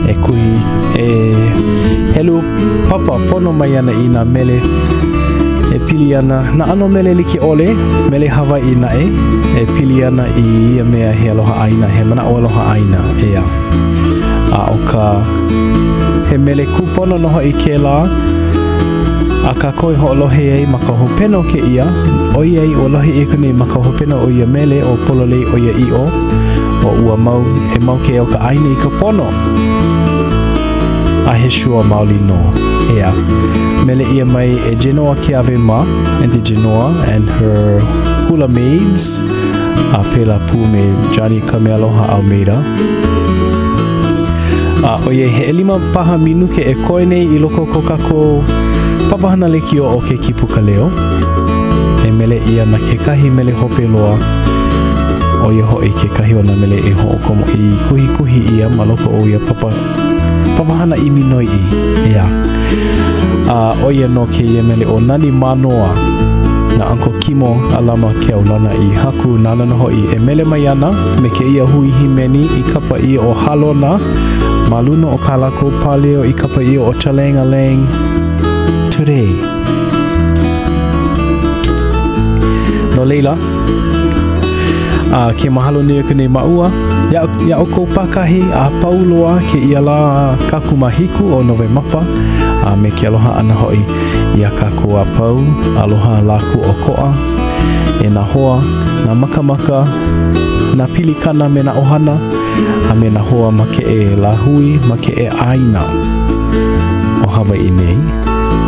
e kuhi e helu papa pono mai ana i nā mele e pili ana nā ʻano mele like ʻole, mele Hawaiʻi naʻe, e pili ana i ia mea he aloha ʻāina, he manaʻo aloha ʻāina, ʻeā. A ʻo ka he mele kūpono nō hoʻi kēlā a kākou i hoʻolohe ai ma ka hopena o kēia, ʻoiai ua lohe ʻia aku nei ma ka hopena o ia mele ʻo Pololei ʻOiaʻiʻo, ʻo ua mau, e mau ke ea o ka ʻāina i ka pono. A he sure maoli nō, ʻeā. Mele ʻia mai e Genoa Keawe mā, Auntie Genoa and her hula maids, a pēlā pū me Johnny Kamealoha Almeida. A ʻoiai he ʻelima paha minuke e koe nei i loko o ko kākou papahana lekiō o ke Kīpuka Leo, e mele ʻia ana kekahi mele hope loa, ʻo ia hoʻi kekahi o nā mele e hoʻokomo i kuhikuhi ʻia ma loko o ia papa papahana ʻimi noiʻi, ʻeā. A ʻo ia nō kēia mele ʻo Nani Mānoa na Uncle Kimo Alama Keaulana i haku nāna nō hoʻi e mele mai ana me kēia hui hīmeni i kapa ʻia ʻo Halona ma luna o kā lākou pāleo i kapa ʻia ʻo Chalangalang Today. No laila, a ke mahalo nui aku nei māua iā, iā ʻoukou pākahi a pau loa kēia lā kakumāhiku o Nowemapa a me ke aloha ʻana hoʻi iā kākou a pau, aloha lā kūʻokoʻa, e nā hoa, nā makamaka, nā pilikana me nā ʻohana, a me nā hoa makeʻe lāhui, makeʻe ʻāina o Hawaiʻi nei.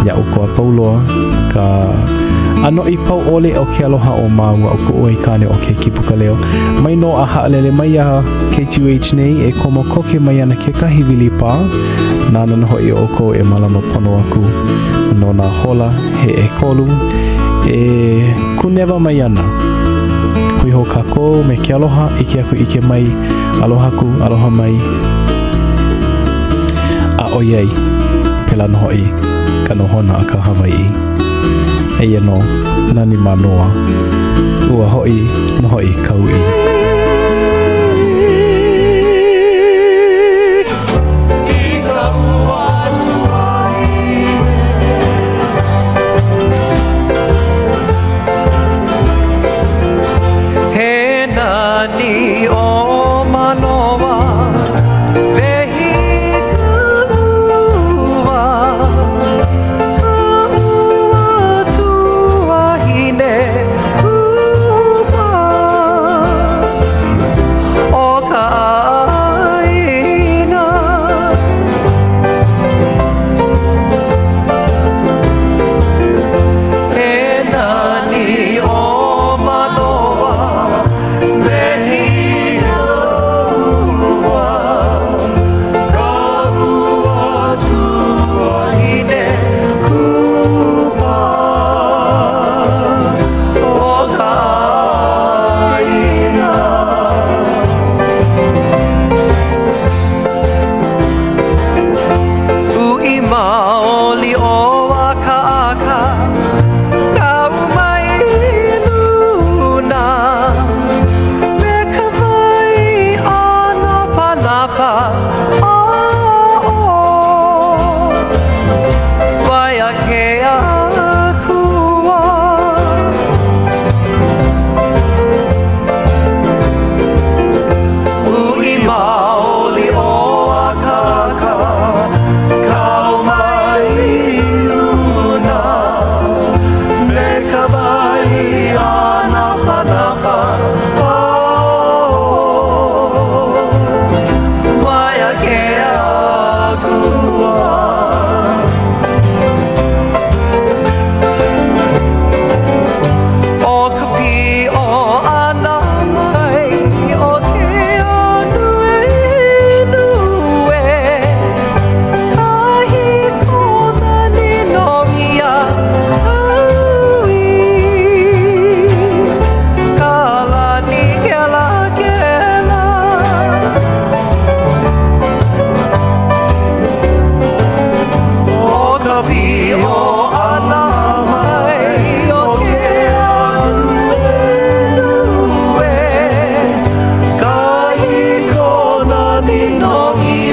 Iā ʻoukou a pau loa ka ʻanoʻi pau ʻole o ke aloha o māua ʻo kuʻu aikāne ʻo ke Kīpuka Leo. Mai nō a haʻalele mai iā KTUH nei e komo koke mai ana kekahi wilipā, nāna nō hoʻi ʻoukou e mālama pono aku no nā hola he ʻekolu e kūnewa mai ana. Hui hou kākou me ke aloha, ʻike aku ʻike mai, aloha aku, aloha mai. A ʻoiai, pēlā nō hoʻi ka nohona a ka Hawaiʻi. Eia nō, nani Mānoa, ua hoʻi nō hoʻi ka uʻi. He nani ʻo Mānoa, wehi ka ua, ka ua Tuahine kū.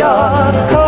ia ka.